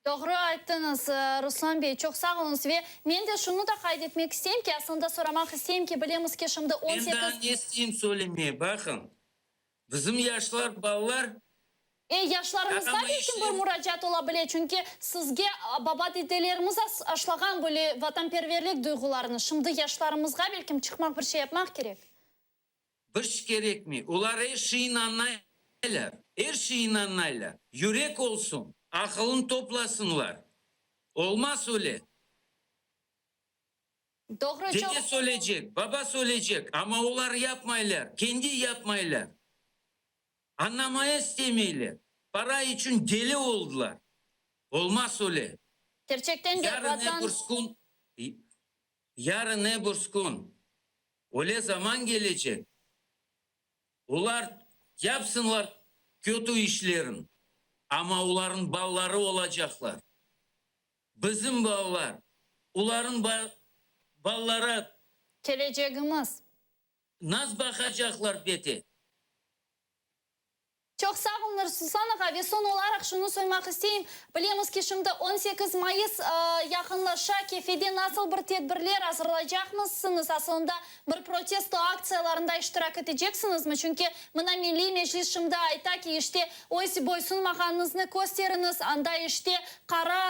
Doğru ayttıñız, Ruslan bey, çoq sağ oluñız. Ve men de şunı da qayd etmek isteyim ki, aslında soramaq isteyim ki, bilemiz ki, şimdi on Men daa sekiz. ne isteyim söylemeye, baqıñ, bizim yaşlar, balalar E, yaşlarımızğa Yaramay belki bir işler. muracaat ola bile, çünki sizge baba-dedelerimiz aşlağan böyle vatanperverlik duyğularını, şimdi yaşlarımızğa belkim çıqmaq bir şey yapmaq kerek. Bir şey kerekmey. Olar er şeyni añlaylar. Er şeyni añlaylar. Yürek olsun, aqılın toplasınlar. Olmaz öyle. Doğru, çoq. Dede söyleycek, baba söyleycek, amma olar yapmaylar, kendi yapmaylar. Añlamaya istemeyler. Para içün deli oldılar. Olmaz öyle. Kerçekten de Yarın vatan. öbürs kün, yarın öbürs kün öyle zaman kelecek, olar yapsınlar kötü işlerin, amma olarnıñ balaları olacaqlar. Bizim balalar, olarnıñ balaları. Kelecegimiz. Nas baqacaqlar beti. Çoq sağ ol, Nursultan ağa. Ve soñ olaraq şunı soymaq isteyim, bilemiz ki, şimdi 18 mayıs yaqınlaşa, Kefede nasıl bir tedbirler azırlaycaqmızsıñız? Asılında bir protesto aktsiyalarında iştirak eteceksiñizmi? Çünki mına Milliy Meclis şimdi ayta ki, işte, öz boysunmağanıñıznı kösteriñiz, anda, işte, qara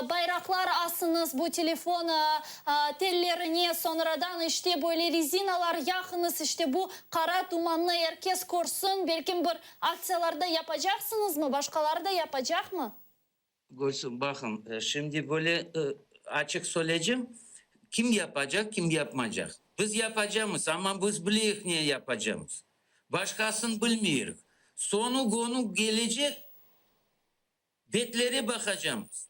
bayraqlar asıñız bu telefon tellerine, soñradan, işte, böyle rezinalar yaqıñız, işte, bu Qara tumannı er kes körsün, belkim bir aktsiyalar da yapacaqsıñızmı, başqaları da yapacaqmı? Gülsüm, baqıñ, şimdi böyle açıq söyleycem, kim yapacaq, kim yapmaycaq. Biz yapacamız, amma biz bileyik ne yapacamız. Başqasını bilmeyrik. Soñu könü kelecek, betlere baqacamız.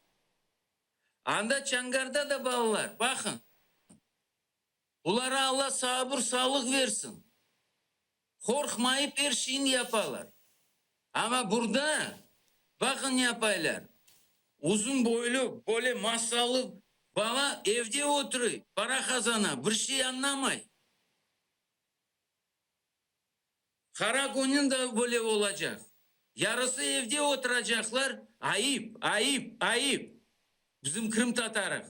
Anda Çangarda da balalar, baqıñ. Olara Alla sabır, sağlıq versin. Qorqmayıp er şeyni yapalar. Amma burda, baqın ne yapaylar. Uzun boylu, böyle massalı bala evde oturuy, para qazana, bir şey añlamay. Qara künün de böyle olacaq. Yarısı evde oturacaqlar, ayıp, ayıp, ayıp. Bizim qırımtatarıq.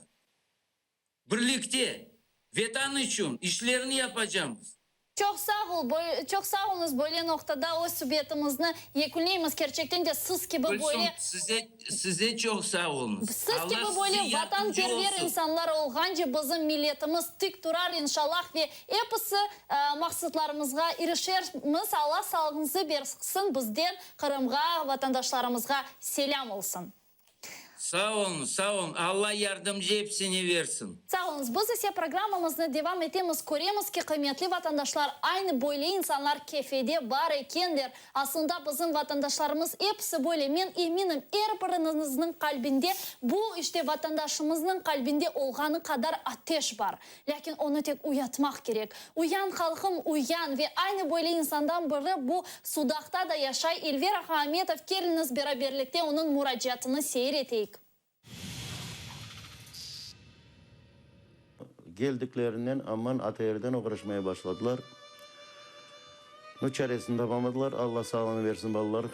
Birlikte, Vetan içün işlerni yapacamız. Çoq sağ ol, çoq sağ oluñız, böyle noqtada öz subetimizni yekünleymiz. Kerçekten de siz kibi Gülsüm, böyle. size, size çoq sağ oluñız. Siz Allah kibi size böyle yardımcı vatanperver olsun. insanlar olğance bizim milletimiz tik turar inşallah ve episi maqsatlarımızğa irişermiz. Allah sağlığıñızı bersin, bizden Qırımğa, vatandaşlarımızğa selâm olsun. Sağ olun, sağ olun, Alla yardımcı epsine versin. Sağ oluñız. Biz ise programmamıznı devam etemiz. Köremiz ki, qıymetli vatandaşlar, aynı böyle insanlar Kefede bar ekenler. Aslında bizim vatandaşlarımız episi böyle. Men eminim, er biriñizniñ qalbinde bu, işte, vatandaşımıznıñ qalbinde olğanı qadar ateş bar. Lâkin onı tek uyatmaq kerek. Uyan, halqım, uyan! Ve aynı böyle insandan biri bu Sudaqta da yaşay İlver ağa Ametov, keliñiz beraberlikte onıñ muracaatını seyir eteyik. Geldiklerinden aman ATRden oğraşmaya başladılar. Nu, çaresini tapamadılar. Alla sağlığını versin, balalar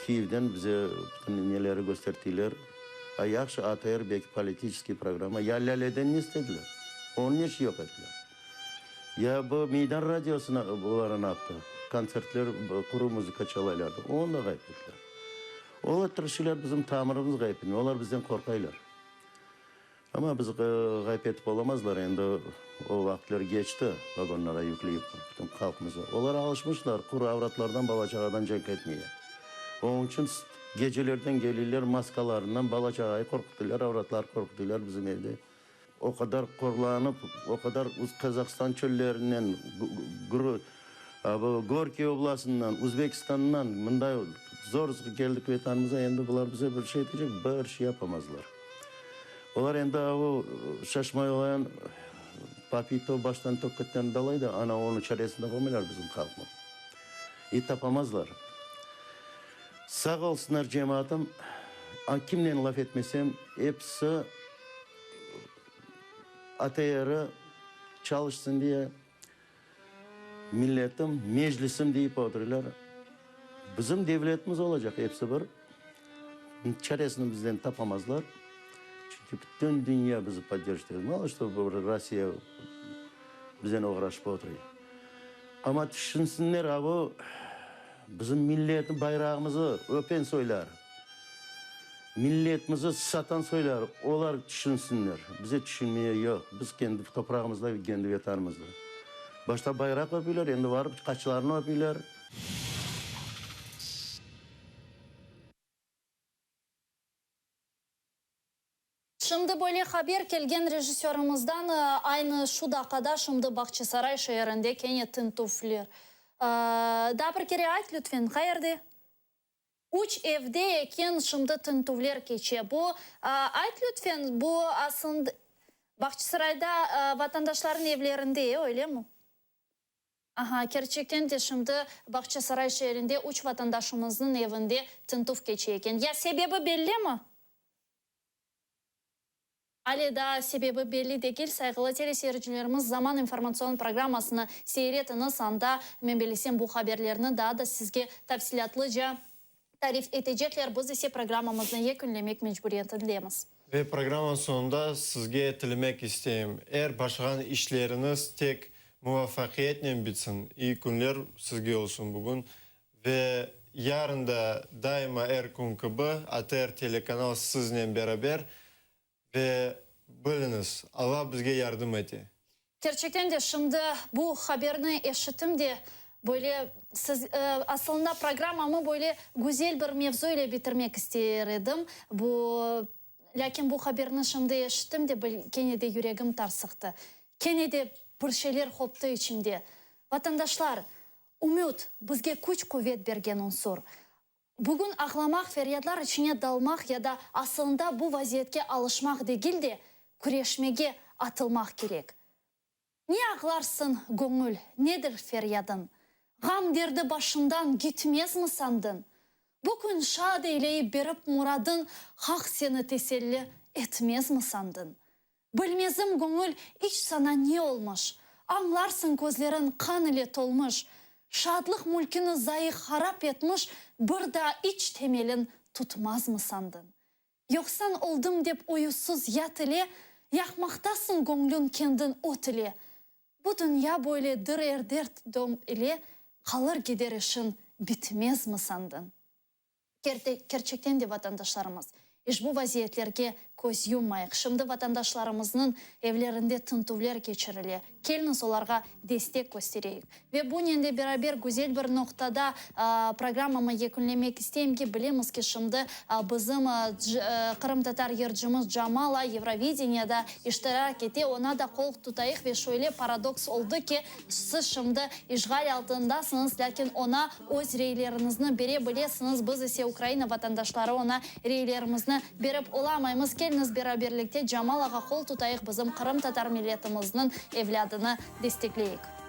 Kiyevden bize bütün neleri kösterttiler. A yahşı, ATR belki politiçeskiy programma. Ya Lâleden ne istediler? Onı neçün yoq ettiler? Ya bu Meydan radiosına olara naptı? Kontsertler, quru muzıka çalaylardı. Onı da ğayıp ettiler. Olar tırışıylar bizim tamırımız ğayıp etmege. Olar bizden qorqaylar. Amma bizi ğayıp etip olamazlar, endi o vaqıtlar keçti, vagonlara yükleyip bütün halqımızı. Olar alışmışlar quru avratlardan, bala-çağadan cenk etmege. Onıñ içün gecelerden kelirler maskalarından, bala-çağayı qorqutırlar, avratları qorqutırlar bizim evde. O qadar qorlanıp, o qadar Qazahstan çöllerinden, Gorkiy oblasından, Üzbekistandan mınday zor keldik Vetanımıza, endi bular bize bir şey etecek, bir şey yapamazlar. Olar endi avu şaşmay olğan papito baştan tökketten dalay da, ana onıñ çaresini tapamaylar bizim halqnıñ. İ tapamazlar. Sağ olsunlar cemaatım, kimnen laf etmesem, episi ATR çalışsın diye, milletim, meclisim deyip oturırlar. Bizim devletimiz olacaq episi bir. Çaresini bizden tapamazlar. Çünki bütün dünya bizi podderjit ete. Malo što Rossiya bizden oğraşıp oturuy. Amma tüşünsinler, avu bizim milletni, bayrağımızı öpen soylar, milletimizi satan soylar, olar tüşünsinler. Bize tüşünmeye yoq. Biz kendi toprağımızda, kendi Vetanımızda. Başta bayraq öpüyler, endi varıp qaçlarını öpüyler. Şimdi böyle haber kelgen rejissörımızdan, aynı şu daqqada şimdi Bağçasaray şeerinde kene tintüvler. Daa bir kere ayt, lütfen, qayerde? Üç evde eken şimdi tintüvler keçe. Bu, ayt, lütfen, bu aslında Bağçasarayda vatandaşlarnıñ evlerinde, öylemi? Aha, kerçekten de şimdi Bağçasaray şeerinde üç vatandaşımıznıñ evinde tintüv keçe eken. Ya sebebi bellimi? Ale daa sebebi belli degil, sayğılı teleseyircilerimiz, Zaman informatsion programmasını seyir etiñiz, anda, men bellesem, bu haberlerni daa da sizge tafsilâtlıca tarif etecekler, biz ise programmamıznı yekünlemek mecburiyetindemiz. Ve programma soñunda sizge tilemek isteyim, er başlağan işleriñiz tek muvafaqiyetnen bitsin, iyi künler sizge olsun bugün ve yarın da daima er kün kibi ATR telekanal siznen beraber Ve biliñiz, Alla bizge yardım ete. Kerçekten de, şimdi bu haberni eşittim de, böyle siz, asılında programmamı böyle güzel bir mevzu ile bitirmek ister edim, bu, lâkin bu haberni şimdi eşittim de, kene de yüregim tarsıqtı, kene de bir şeyler qoptı içimde. Vatandaşlar, ümüt, bizge küç-quvet bergen unsur. Bugün ağlamaq, feryadlar içine dalmaq ya da asılında bu vaziyetke alışmaq degil de, küreşmege atılmaq kerek. Ne ağlarsıñ, göñül, nedir feryadıñ? Ğam derdi başıñdan gitmezmi sandıñ? Bu kün şad eyleyip berip muradıñ, Haq seni teselli etmezmi sandıñ? Bilmezim, göñül, iç saña ne olmış? Añlarsıñ közleriñ qan ile tolmış. Şadlıq mülkini zayıq harap etmiş, Bir daa iç temelin tutmazmı sandıñ? Yoqsan oldım dep uyusız yat ile, Yaqmaqtasıñ göñlüñ kendiñ ot ile. Bu dünya böyledir er dert dom ile, Qalır gider işiñ bitmezmi sandıñ? Kerçekten de vatandaşlarımız, işbu vaziyetlerge köz yummayıq. Şimdi vatandaşlarımıznıñ evlerinde tintüvler keçirile. Keliñiz olarğa destek köstereyik. Ve bunen de beraber güzel bir noqtada programmamı yekünlemek isteyim ki, bilemiz ki, şimdi bizim qırımtatar yırcımız Jamala Eurovideniyada iştirak ete, oña da qol tutayıq ve şöyle paradoks oldı ki, siz şimdi işğal altındasıñız, lâkin oña Öz reyleriñizni bere bilesiñiz, biz ise Ukraina vatandaşları oña reylerimizni berip olamaymız. Keliñiz beraberlikte Jamalağa qol tutayıq, bizim qırımtatar milletimizniñ evlâdını destekleyik.